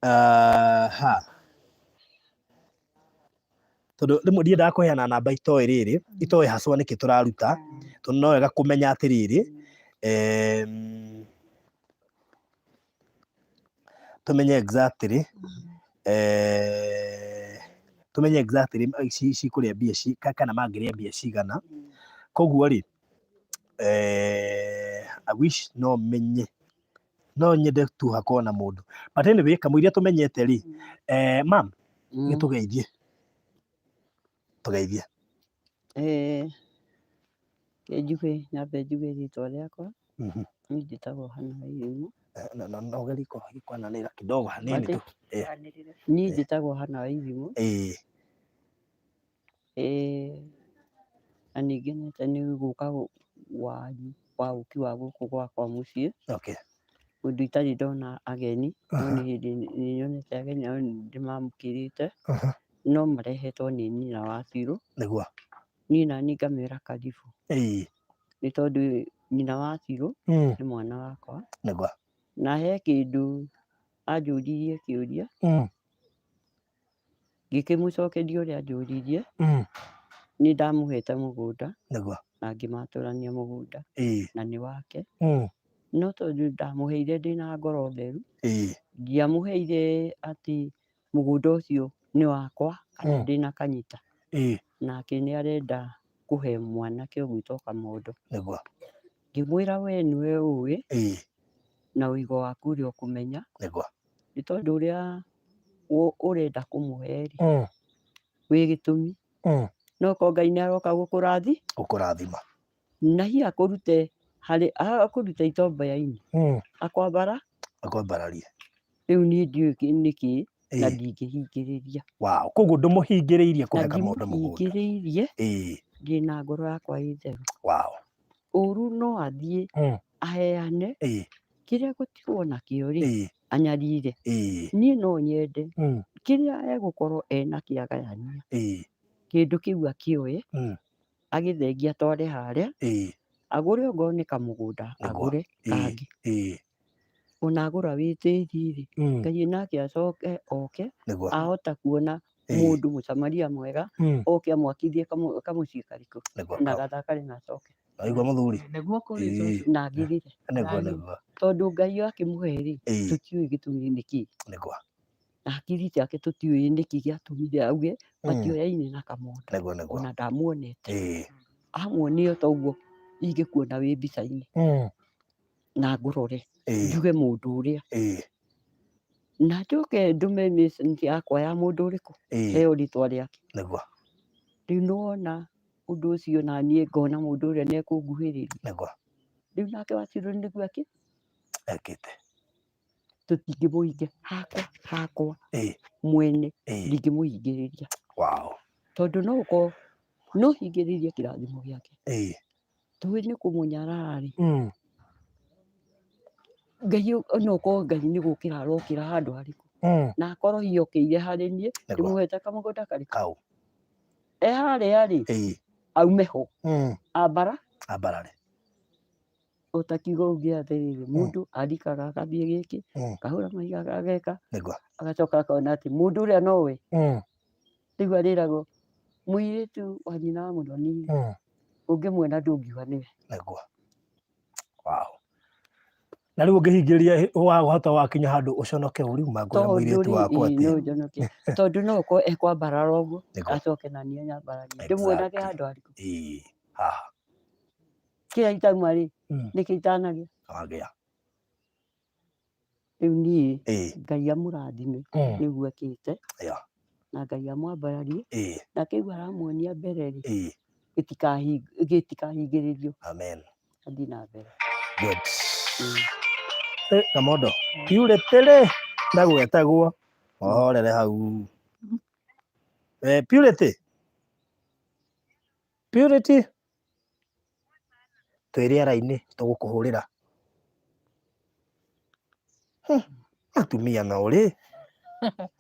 Aha. Tondũ rĩmwe ndiendaga kũheana namba itoĩ rĩrĩ, itoĩ haswa nĩkĩ tũraruta, tondũ no wega kũmenya atĩrĩrĩ, tũmenye exactly, tũmenye exactly cikũrĩa mbia kana mangĩrĩa mbia cigana. Koguo rĩ, I wish no menye, no nyende tu hakorwo na mũndũ. But anyway, kamũiria tũmenyete rĩ, ma'am, nĩ tũgeithie, tũgeithie. Reke njuge nyambe njuge rĩtwa rĩakwa, niĩ njĩtagwo Hannah Wairimu. Na ũgerie kwananĩra kidogo hanini tu. Niĩ njĩtagwo Hannah Wairimu. Na nĩ ngenete nĩ gũka wanyu wa ũki wa gũkũ gwakwa mũciĩ. Ũndũ itarĩ ndona ageni, no nĩ hĩndĩ nĩ nyonete ageni na nĩ ndĩmamũkĩrĩte, no marehetwo nĩ nyina wa Cirũ. Niĩ naniĩ ngamera karibu. Nĩ tondũ nyina wa Cirũ nĩ mwana wakwa. Na he kĩndũ anjũririe kĩũria, Ngĩkĩmũcokeria ũrĩa anjũririe, nĩ ndamũhete mũgũnda na ngĩmatũrania mũgũnda na nĩ wake. No tondũ ndamũheire ndĩna ngoro theru, ndiamũheire atĩ mũgũnda ũcio nĩ wakwa kana ndĩna kanyita. Nake nĩ arenda kũhe mwanake ũgwĩtwo Kamondo. Ngĩmwĩra we nĩwe ũĩ na ũigo waku ũrĩa ũkũmenya, nĩ tondũ ũrĩa ũrenda kũmũhe rĩ, wĩ gĩtũmi. No korwo Ngai nĩ aroka gũkũrathi, Gũkũrathima. Na hihi akũrute harĩ akũrute itomboya-inĩ, akwambara, Akwambararie. Rĩu niĩ ndiũĩ nĩkĩ na ndingĩhingĩrĩria. Wow. Koguo ndũmũhingĩrĩirie Na kũhe Kamondo mũgũnda. ndimũhingĩrĩirie, ndĩna ngoro yakwa ĩ theru. Ũru no athiĩ aheane kĩrĩa gũtigwo nakĩo rĩ, anyarire. Niĩ no nyende kĩrĩa egũkorwo enakĩo agayania, kĩndũ kĩu akĩoye, agĩthengie atware harĩa, agũre ongorwo nĩ kamũgũnda agũre kangĩ. Ona agũra wĩ tĩri rĩ, Ngai nake acoke oke, ahota kuona mũndũ mũsamaria mwega, oke amwakithie kamũciĩ karĩkũ, na gathakare na acoke. Waigua mũthuri? Nĩguo kũrĩ cũcũ. Na agĩrĩre. Nĩguo, nĩguo. Tondũ Ngai akĩmũhe rĩ, tũtiũĩ gĩtũmi nĩkĩ. Na hakiri ciake tũtiũĩ nĩkĩ gĩatũmire auge matioyaine na Kamondo. Nĩguo, nĩguo. Ona ndamuonete. Amuonire o ta ũguo ingĩkuona wĩ mbica-inĩ. Na ngũrore, njuge mũndũ ũrĩa. Na njoke ndũme message yakwa ya mũndũ ũrĩkũ, heo rĩtwa rĩake. Rĩu nĩwona ũndũ ũcio naniĩ ngona mũndũ ũrĩa nĩ ekũnguhĩrĩria. Rĩu nake Wachirũ nĩguo Ekĩte. Tũtingĩmũhingia, hakwa hakwa mwene ndingĩmũhingĩrĩria. Tondũ no ũkorwo no hingĩrĩrie kĩrathimo gĩake. Tũĩ nĩ kũmũnyarara rĩ, Ngai no ũkorwo Ngai nĩ gũkĩra arokĩra handũ harĩkũ. Na akorwo hihi okĩire harĩ niĩ, ndĩmũhete kamũgũnda karĩkũ. Kau. E harĩa rĩ, aume ho. Ambara. Ambarare. O ta kiugo ũngĩ atĩrĩrĩ, mũndũ arikaga agathiĩ gĩkĩ, akahũra mahiga ageka, agacoka akona atĩ mũndũ ũrĩa nowe. Rĩu arĩragwo mũirĩtu wa nyina wa mũthoni, ũngĩmuona ndũngiuga nĩwe. Nĩguo. Wow. Na rĩu ũngĩhingĩrĩria wahota wakinya handũ ũconoke ũriu mangũra Tondũ mũirĩtu rĩ, wakwa ĩĩ, atĩa. no njonoke. Tondũ no ũkorwo ekwambarara ũguo, acoke na niĩ anyambararie. Ndĩmuonage handũ harĩkũ? Ĩĩ, haha. Kĩrĩa itauma rĩ, nĩkĩo itanagĩa. Wagĩa. Rĩu niĩ Ngai amũrathime nĩguo ekĩte na Ngai amwambararie na kĩu aramuonia mbere rĩ gĩtikahingĩrĩrio. Amen. Athiĩ na mbere. Good. Eh, Kamondo Purity rĩ ndagwetagwo ohorere hau. Eh, Purity Purity twĩ rĩera-inĩ tũgũkũhũrĩra. Atumia nao rĩ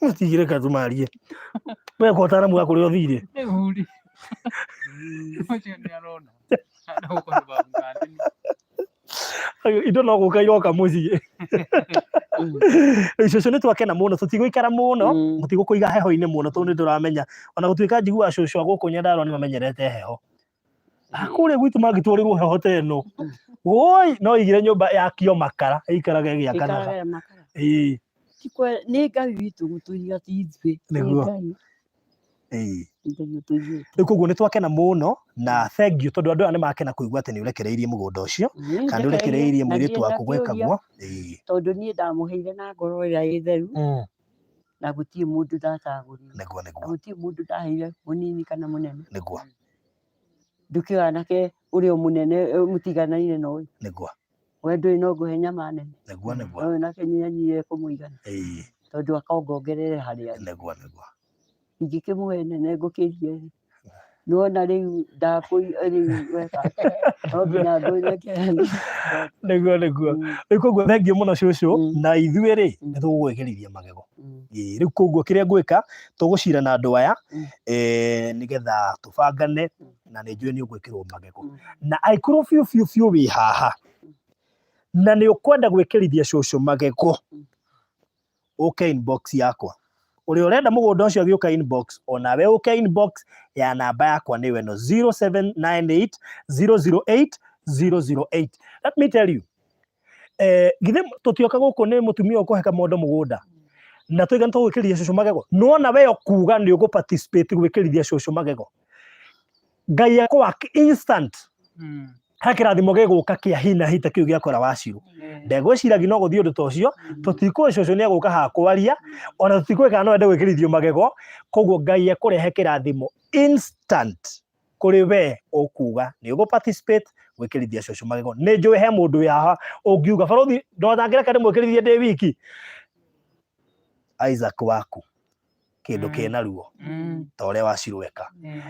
matigire katumarie we kwa ũtaramu wa kũrĩa ũthire. Nĩ huri. Ũcio nĩ arona. Na gũkũ nĩ babu. Indo no gũka iroka mũciĩ. Rĩu cũcũ nĩ twakena mũno, tũtigũikara mũno, tũtigũkũiga heho-inĩ mũno tondũ nĩ tũramenya ona gũtuĩka njiguaga cũcũ a gũkũ Nyandarua nĩ mamenyerete heho. A kũrĩa gwitũ mangĩtwarĩrwo heho ta ĩno, woi no igire nyũmba yakio makara ĩikarage ĩgĩakanaga. Ĩikarage makara. Ĩĩ. Ti nĩ Ngai witũ gũtũiga ti ithuĩ. Nĩ Nĩguo. Ngai. Ĩĩ. Ngai ũtũigĩte. Rĩu koguo nĩ twakena mũno na thank you tondũ andũ aya nĩ makena kũigua atĩ nĩ ũrekereirie mũgũnda ũcio Niĩ kana nĩ ndekereirie ũrekereirie na mũirĩtu ndirĩ na waku kĩũria gwĩkagwo. Ĩĩ. tondũ niĩ ndamũheire na ngoro ĩrĩa ĩ theru na gũtirĩ mũndũ ndacagũrire. Nĩguo Na nĩguo. gũtirĩ mũndũ ndaheire mũnini kana mũnene. Nĩguo. Ndũkĩũĩ anake ũrĩa mũnene mũtiganaine na ũyũ. Nĩguo. We ndũĩ no ngũhe nyama nene. Nĩguo nĩguo. Ũyũ nake nĩanyihie kũmũigana. Ĩĩ. Tondũ akongongerere harĩa arĩ. Nĩguo nĩguo. Ingĩkĩmũhe nene ngũkĩrie rĩ. Nĩwona rĩu ndakũi rĩu weka no nginya ngũreke. Nĩguo nĩguo. Rĩu koguo thengiũ mũno cũcũ na ithuĩ rĩ nĩ tũgũgwĩkĩrithia magego. Ĩĩ, rĩu koguo kĩrĩa ngwĩka tũgũcira na andũ aya nĩgetha tũbangane na nĩ njũĩ nĩ ũgwĩkĩrwo magego. Na angĩkorwo biũ biũ biũ wĩ haha na nĩ ũkwenda gwĩkĩrithia cũcũ magego ũke inbox yakwa. Ũrĩa ũrenda mũgũnda ũcio agĩũka inbox, onawe ũke inbox ya namba yakwa nĩyo ĩno 0798 008 008. Let me tell you, githĩ tũtioka gũkũ nĩ mũtumia ũkũhe kamondo mũgũnda na tũiga nĩ tũgwĩkĩrithia cũcũ magego. Nĩwona we ũkuga nĩ ũgũ participate gwĩkĩrithia cũcũ magego, Ngai ekũwaka instant. He kĩrathimo gĩgũka kĩa hi na hi ta kĩu gĩa kora Wacirũ. Ndegwĩciragia no gũthiĩ ũndũ ta ũcio, tũtikũĩ cũcũ nĩ egũka haha kwaria, ona tũtikũĩ kana no ende gwĩkĩrithio magego, koguo Ngai ekũrehe kĩrathimo instant kũrĩ we ũkuga nĩ ũgũ participate gwĩkĩrithia cũcũ magego. Nĩ njũĩ he mũndũ wĩ haha ũngiuga barũthi ndotangĩreka ndĩmwĩkĩrithie ndĩ wiki. Isaac waku kĩndũ kĩna ruo ta ũrĩa Wacirũ eka.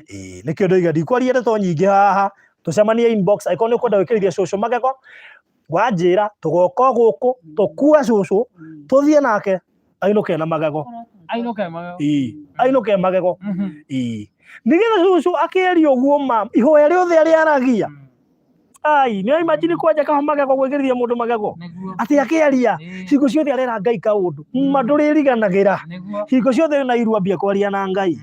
Ĩĩ, nĩkĩo ndoiga ndikwaria ndeto nyingĩ haha, tũcemanie inbox angĩkorwo nĩ ũkwenda gwĩkĩrithia cũcũ magego, wanjĩra tũgoka o gũkũ tũkue cũcũ tũthiĩ nake ainũke na magego. Ainũke magego. Ĩĩ, ainũke magego. Ĩĩ, nĩgetha cũcũ akĩaria ũguo ma ihoya rĩothe arĩaragia. Ai, nĩ imagine kwanja kaho magego gwĩkĩrithia mũndũ magego. Atĩ akĩaria hingo ciothe arera Ngai kaũndũ. Ma ndũrĩriganagĩra. Hingo ciothe wĩna iru ambia kwaria na Ngai.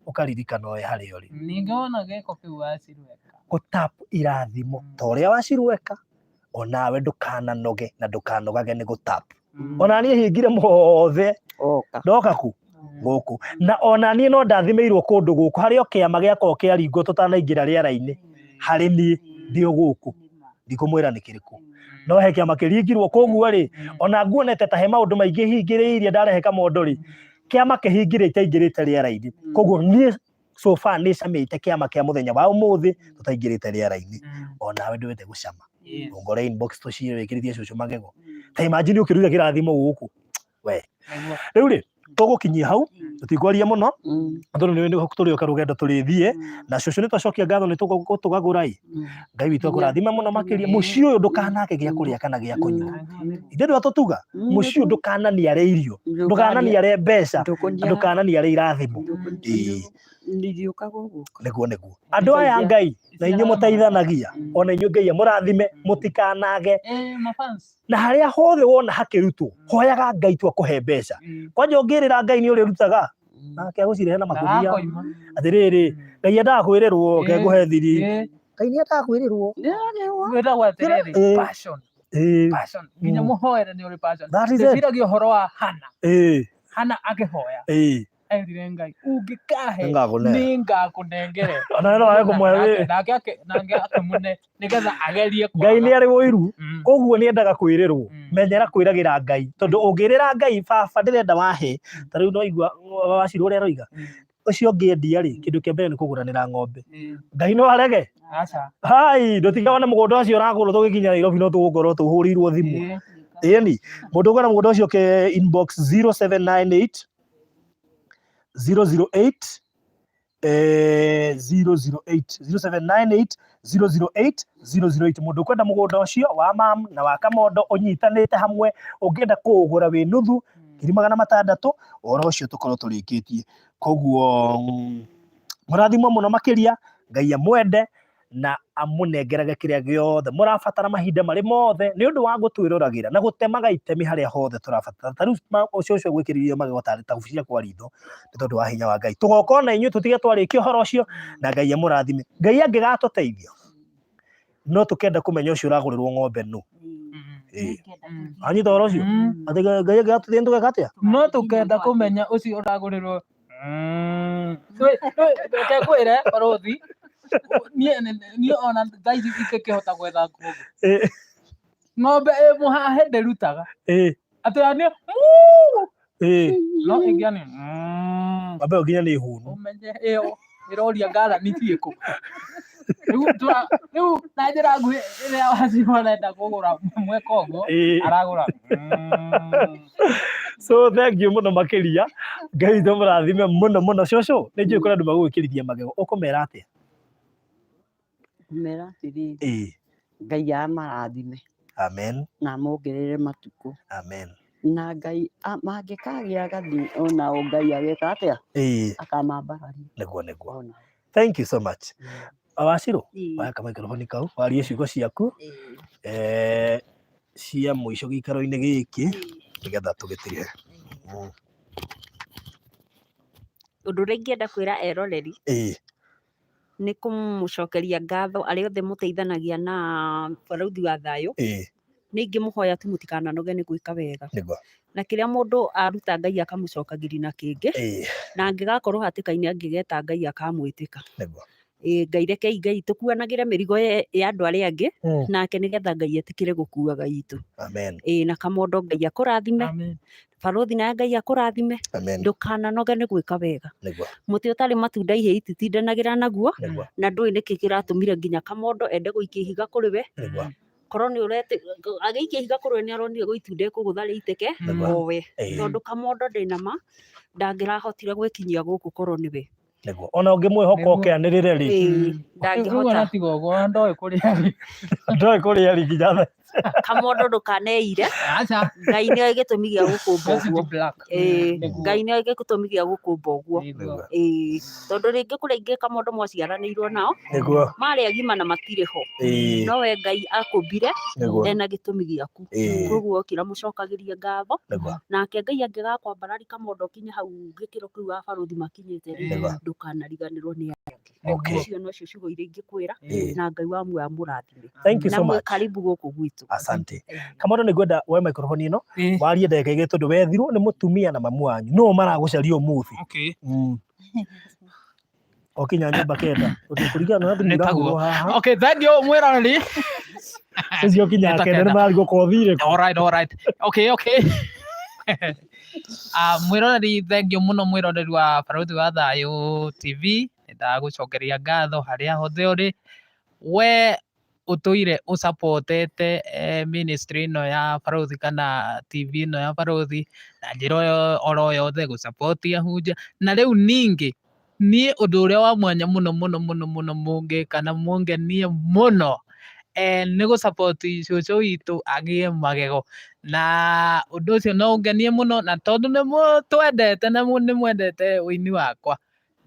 Ũkaririkana ũyũ harĩa ũrĩ. Ningĩ wona gĩko kĩu Wacirũ eka. Gũ tap irathimo ta ũrĩa Wacirũ eka, onawe ndũkananoge na ndũkanogage nĩ gũ tap. Ona niĩ hingire mothe ndoka ku gũkũ na ona niĩ no ndathimĩirwo kũndũ gũkũ harĩ o kĩama gĩakwa kĩaringwo tũtanaingĩra rĩera-inĩ harĩ niĩ ndĩ o gũkũ ndikũmwĩra nĩ kĩrĩkũ no he kĩama kĩringirwo koguo rĩ ona nguonete ta he maũndũ maingĩ hingĩrĩirie ndarehe kamondo rĩ kĩama kĩhingĩrĩte itaingĩrĩte rĩera-inĩ koguo niĩ so far nĩ camĩte kĩama kĩa mũthenya wa ũmũthĩ tũtaingĩrĩte rĩera-inĩ onawe ndwende gũcama ũngore inbox tũcire wĩkĩrithie cũcũ magego ta imagine ũkĩruta kĩrathimo gũkũ we rĩu rĩ tũgũkinyia hau tũtikwaria mũno tondũ nĩ tũrĩoka rũgendo tũrĩthiĩ na cũcũ nĩ twacokia ngatho nĩ tũgagũra ĩ Ngai witũ akũrathime mũno makĩria mũciĩ ũyũ ndũkanage gĩa kũrĩa kana gĩa kũnyua ithe ndwatũtuga mũciĩ ũyũ ndũkananiare irio ndũkananiare mbeca na ndũkananiare irathimo Ĩĩ. Nĩguo nĩguo andũ aya Ngai na inyuĩ mũteithanagia ona inyuĩ Ngai amũrathime mũtikanage na harĩa hothe wona hakĩrutwo hoyaga Ngai tu akũhe mbeca kwanja ũngĩrĩra Ngai nĩ ũrĩrutaga nake agũcirehe na makũnia atĩrĩrĩ Ngai endaga kwĩrĩrwo ke ngũhe thiri Ngai nĩ endaga kwĩrĩrwo Gwĩtagwo atĩrĩrĩ Ĩĩ. passion Ĩĩ. passion nginya mũhoere nĩ ũrĩ passion That is it. ndĩciragia ũhoro wa Hana Ĩĩ. Hana akĩhoya Ĩĩ. erire Ngai ũngĩkahe Nĩngakũne. nĩngakũnengere Ona no wage kũmũhe Nake- wĩ. nake akĩ- nake akĩmũne nĩgetha agerie Ngai nĩ kwaga. arĩ ũiru koguo nĩ endaga kwĩrĩrwo menyera kwĩragĩra Ngai tondũ ũngĩrĩra Ngai baba ndĩrenda wahe ta rĩu no igua Wacirũ ũrĩa aroiga ũcio ũngĩendia rĩ kĩndũ kĩa mbere nĩ kũgũranĩra ng'ombe Ngai no arege Aca. hai ndũtiga wone mũgũnda ũcio ũragũrwo tũgĩkinya Nairobi no tũgũkorwo tũhũrĩirwo thimũ. Ĩni mũndũ ũkwenda mũgũnda ũcio ke inbox 0798 008 008 0798 008 008. Mũndũ ũkwenda mũgũnda ũcio wa mam na wa Kamondo ũnyitanĩte hamwe, ũngĩenda kũũgũra wĩ nuthu 600,000, ũhoro ũcio tũkorwo tũrĩkĩtie. Koguo mũrathimwo mũno makĩria, Ngai amwende na amũnengerage kĩrĩa gĩothe mũrabatara mahinda marĩ mothe nĩ ũndũ wa gũtwĩroragĩra na gũtemaga itemi harĩa hothe tũrabatara. Ta rĩu ũcio ũcio gwĩkĩrĩrio magego tarĩ ta cia kwa ritho nĩ tondũ wa hinya wa Ngai. Tũgoka ona inyuĩ tũtige twarĩkia ũhoro ũcio, na Ngai amũrathime. Ngai angĩgatũteithia no tũkenda kũmenya ũcio ũragũrĩrwo ng'ombe nũ. Ĩĩ. Anyita ũhoro ũcio? Atĩ Ngai angĩgatũteithia tũgeka atĩa? No tũkenda kũmenya ũcio ũragũrĩrwo. Reke ngwĩre barũthi, niĩ ona thaa ici ingĩkĩhota gwetha ng'ombe. Ng'ombe ĩ mũhahe ndĩrutaga. Atĩ nĩ muu. No ĩngĩa nĩ Ng'ombe ĩyo nginya nĩ hũnu. Ũmenye ĩyo ĩroria ngarani ciĩkũ. Rĩu rĩu na njĩra nguhĩ ĩrĩa wacio arenda kũgũra mweka ũguo aragũra. So thank you mũno makĩria. Ngai witũ amũrathime mũno mũno. Cũcũ, nĩ njũĩ kũrĩ andũ magũgwĩkĩrithia magego. Ũkũmera atĩa? Ngũmera atĩrĩrĩ, Ngai amarathime. Amen. Na amongerere matukũ. Amen. Na Ngai mangĩkagĩa gathi onao Ngai ageka atĩa? Akamambararia. Nĩguo nĩguo. Onao. Thank you so much. Wacirũ, waya kamaikroboni kau, warie ciugo ciaku cia mũico gĩikaro-inĩ gĩkĩ nĩgetha tũgĩtige. Ũndũ ũrĩa ingĩenda kwĩra eroreri nĩ kũmũcokeria ngatho arĩa othe mũteithanagia na Barũthi wa Thayũ. Nĩ ingĩmũhoya tu mũtikananoge nĩ gwĩka wega. Na kĩrĩa mũndũ aruta Ngai akamũcokagĩria na kĩngĩ. Na angĩgakorwo hatĩka-inĩ angĩgeta Ngai akamwĩtĩka. Ĩĩ Ngai rekei Ngai tũkuanagĩre mĩrigo ya andũ arĩa angĩ nake nĩgetha Ngai etĩkĩre gũkuaga itũ. Amen. Ĩĩ na Kamondo Ngai akũrathime. Amen. Barũthi nawe Ngai akũrathime. Amen. Ndũkananoge nĩ gwĩka wega. Nĩguo. Mũtĩ ũtarĩ matunda ihĩĩ ititindanagĩra naguo. Nĩguo. Na ndũĩ nĩkĩ kĩratũmire nginya Kamondo ende gũikia ihiga kũrĩ we. Nĩguo. Korwo nĩ ũreti agĩikia ihiga kũrĩ we nĩ aronire gwĩ itunda ĩkũgũtha rĩitĩke Nĩguo. owe. Tondũ Kamondo ndĩna ma ndangĩrahotire gwĩkinyia gũkũ korwo nĩwe. Nĩguo. Ona ũngĩmwĩhoka Nĩguo. oke anĩrĩre rĩ. Ĩĩ, Rĩu ndangĩhota. ona tiga ũguo ndoĩ kũrĩa rĩ. Ndoĩ kũrĩa rĩ nginya thaa Kamondo ndũkaneire. Aca. Ngai nĩoĩ gĩtũmi gĩa gũkũmba Just ũguo. black. Ĩĩ, Nĩguo. Ngai nĩoĩ gĩtũmi gĩa gũkũmba ũguo. Nĩguo. Ĩĩ, tondũ rĩngĩ kũrĩ aingĩ Kamondo mwaciaranĩirwo nao Nĩguo. marĩ agima na matirĩ ho. No we Ngai akũmbire Nĩguo. ena gĩtũmi gĩaku. Koguo okĩra mũcokagĩrie ngatho. Nĩguo. Nake Ngai angĩgakwambarari Kamondo ũkinye hau gĩkĩro kĩu a barũthi makinyĩte rĩ, Nĩguo. ndũkanariganĩrwo nĩ arĩa angĩ. Okay. Icio nocio ciugo iria ingĩkwĩra Ĩĩ. na Ngai wa muoyo amũrathime. Thank you Na so mwĩ much. karibu gũkũ gwitũ. Asante. Kamondo nĩ ngwenda woe microphone ĩno Ĩĩ. warie ndagĩka igĩrĩ tondũ wethirwo nĩ mũtumia na mamu wanyu nũ maragũcaria ũmũthĩ. Okay. Okinya nyũmba kenda tondũ kũringana na thimũ Nĩ taguo. irahũrwo haha. Okay, thank you mwĩroreri. Ũcio kinya Nĩ ta kenda nĩ kenda. mararigwo ko ũthire kũ. All right, all right. Okay, okay. Mwĩroreri thank you mũno mwĩroreri wa Barũthi wa Thayũ TV. Nĩ ndagũcokeria ngatho harĩa hothe ũrĩ. We ũtũire ũsupportete ministry ĩno ya Barũthi kana TV ĩno ya Barũthi na njĩra oro yothe gũ support ahunjia. Na rĩu ningĩ niĩ ũndũ ũrĩa wa mwanya mũno mũno mũno mũno mũngĩka na mũngenie mũno nĩ gũ support cũcũ witũ agĩe magego. Na ũndũ ũcio no ũngenie mũno na tondũ nĩ mũtwendete na nĩ mwendete ũini wakwa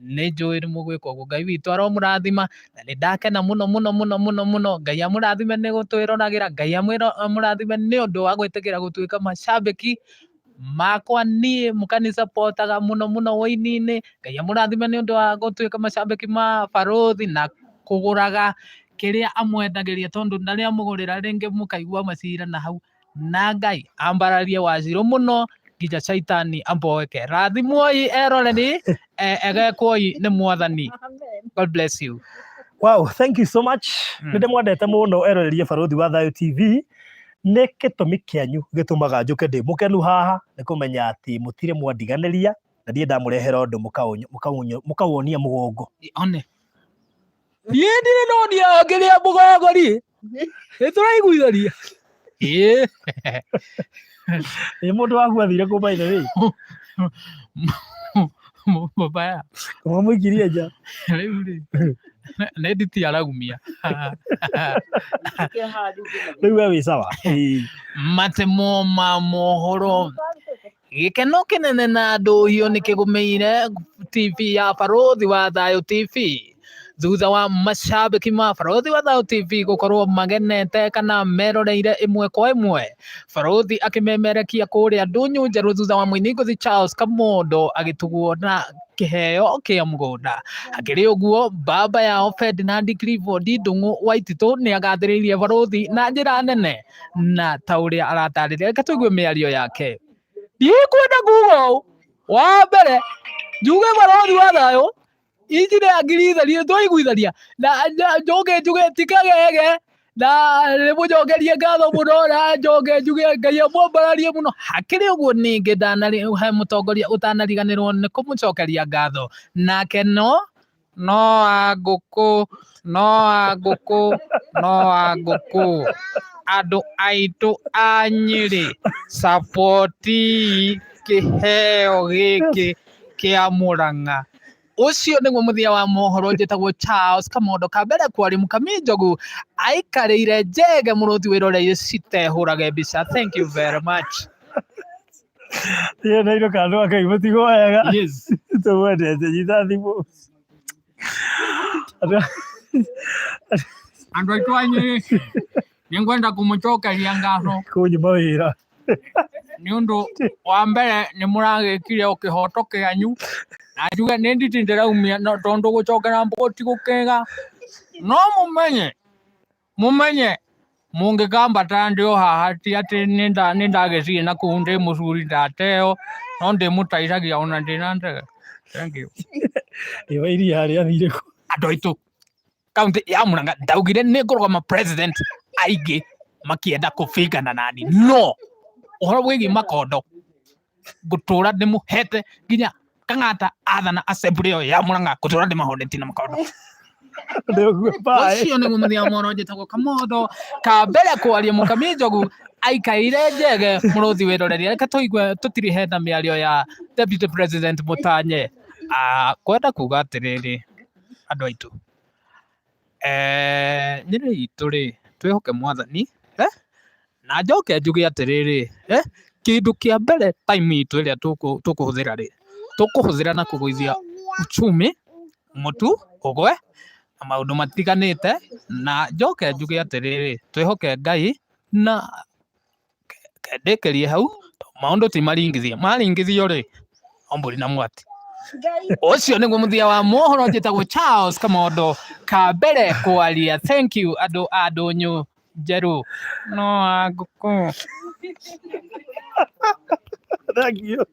nĩ njũĩ nĩ mũgwĩka ũguo. Ngai witũ aromũrathima na nĩ ndakena mũno mũno mũno mũno mũno. Ngai amũrathime nĩ gũtwĩroragĩra, Ngai amũrathime nĩ ũndũ wa gwĩtĩkĩra gũtuĩka macambĩki makwa niĩ mũkanisupportaga mũno mũno ũini-inĩ. Ngai amũrathime nĩ ũndũ wa gũtuĩka macambĩki ma Barũthi na kũgũraga kĩrĩa amwendagĩria tondũ ndarĩ amũgũrĩra rĩngĩ mũkaigua macira na hau. Na Ngai ambararie Wacirũ mũno nginya caitani amboeke. Rathimwoi eroreri, egekwoi nĩ Mwathani. God bless you. Wow, thank you so much. Nĩ ndĩmwendete mũno eroreria Barũthi wa Thayũ TV. Nĩ gĩtũmi kĩanyu gĩtũmaga njũke ndĩ mũkenu haha nĩ kũmenya atĩ mũtirĩ mwandiganĩria na ndirĩ ndamũrehera ũndũ mũkawonia mũgongo. One. Niĩ ndirĩ ndonia ngĩrĩa mũgongo niĩ. Nĩ tũraiguithania. Ĩĩ. Ĩ mũndũ waku athire kũ by the way? Mũbaya. Wamũikirie nja. Rĩu rĩ, nĩ nditi araumia. Rĩu we wĩ sawa. Ĩĩ. Matemo ma mohoro. Gĩkeno kĩnene na ndũhiũ nĩ kĩgũmĩire TV ya Barũthi wa Thayũ TV thutha wa macambĩki ma Barũthi wa Thayũ TV gũkorwo magenete kana meroreire ĩmwe kwa ĩmwe Barũthi akĩmemerekia kũrĩa ndũnyũ njerũ thutha wa mũini ngũthi Charles Kamondo agĩtugwo na kĩheo kĩa mũgũnda. Hakĩrĩ ũguo, baba yao Ferdinand Clifford Ndung'u Waititũ nĩ agathĩrĩirie Barũthi na njĩra nene na ta ũrĩa aratarĩria, reke tũigue mĩario yake. Ndikwenda kuga ũũ, wa mbere njuge Barũthi wa Thayũ injinia ngirithanie twaiguithania na njoke njuge ti kagege na nĩmũnjokerie ngatho mũno na njoke njuge Ngai amwambararie mũno. Hakĩrĩ ũguo ningĩ he mũtongoria ũtanariganĩrwo nĩ kũmũcokeria ngatho nake no no a ngũkũ no a ngũkũ no a ngũkũ andũ aitũ a Nyĩrĩ sapoti kĩheo gĩkĩ kĩa Mũrang'a. Ũcio nĩguo mũthia wa mohoro. Njĩtagwo Charles Kamondo ka mbere kwari Mũkami Njogu aikarĩire njege mũrũthi wĩroreire citehũrage mbica. Thank you very much. Ye na indo kando akai mũtigo wega. Yes. Tũmwendete nyita thimũ. Andũ aitũ a Nyĩrĩ nĩngwenda kũmũcokeria ngatho Kũnyuma wĩra. Nĩ ũndũ wa mbere nĩ mũragĩkire o kĩhoto kĩanyu na njuge nĩ nditi ndĩraumia no tondũ gũcokera mbũgũ ti gũkĩga no mũmenye mũmenye mũngĩkambata ndĩ o haha ti atĩ nĩ ndagĩthiĩ na kũu ndĩ mũcuri ndateo no ndĩmũteithagia ona ndĩna ndege. Thank you. Ĩ wa iria rĩathire kũ? Andũ aitũ kaunti ya Murang'a ndaugire nĩ ngũrũgama president aingĩ makĩenda kũbingana nani no ũhoro wĩgiĩ makondo ngũtũra ndĩmũhete nginya Kang'ata athana assembly ĩyo ya Murang'a ngũtũra ndĩmahonetie na makondo. Nĩguo, bye. Ũcio nĩguo mũthia wa mohoro. Njĩtagwo Kamondo ka mbere kwaria Mũkami Njogu aikaire njege mũrũthi wĩroreria. Reke tũigue tũtirihe na mĩario ya Deputy President Mũtanye. Ah, kwenda kuga atĩrĩrĩ andũ aitũ eh, Nyĩrĩ itũ rĩ twĩhoke mwathani eh? Na njoke njuge atĩrĩrĩ eh? Kĩndũ kĩa mbere time itũ ĩrĩa tũkũhũthĩra rĩ tũkũhũthĩra na kũgũithia uchumi mũtu ũgwe na maũndũ matiganĩte na njoke njuge atĩrĩrĩ twĩhoke Ngai na ndĩkĩrie hau maũndũ ti maringithie maringithio rĩ o mbũri na mwati. Ũcio nĩguo mũthia wa mohoro. Njĩtagwo Charles Kamondo ka mbere kwaria. Thank you andũ a ndũnyũ njerũ no a ngũkũ. Thank you.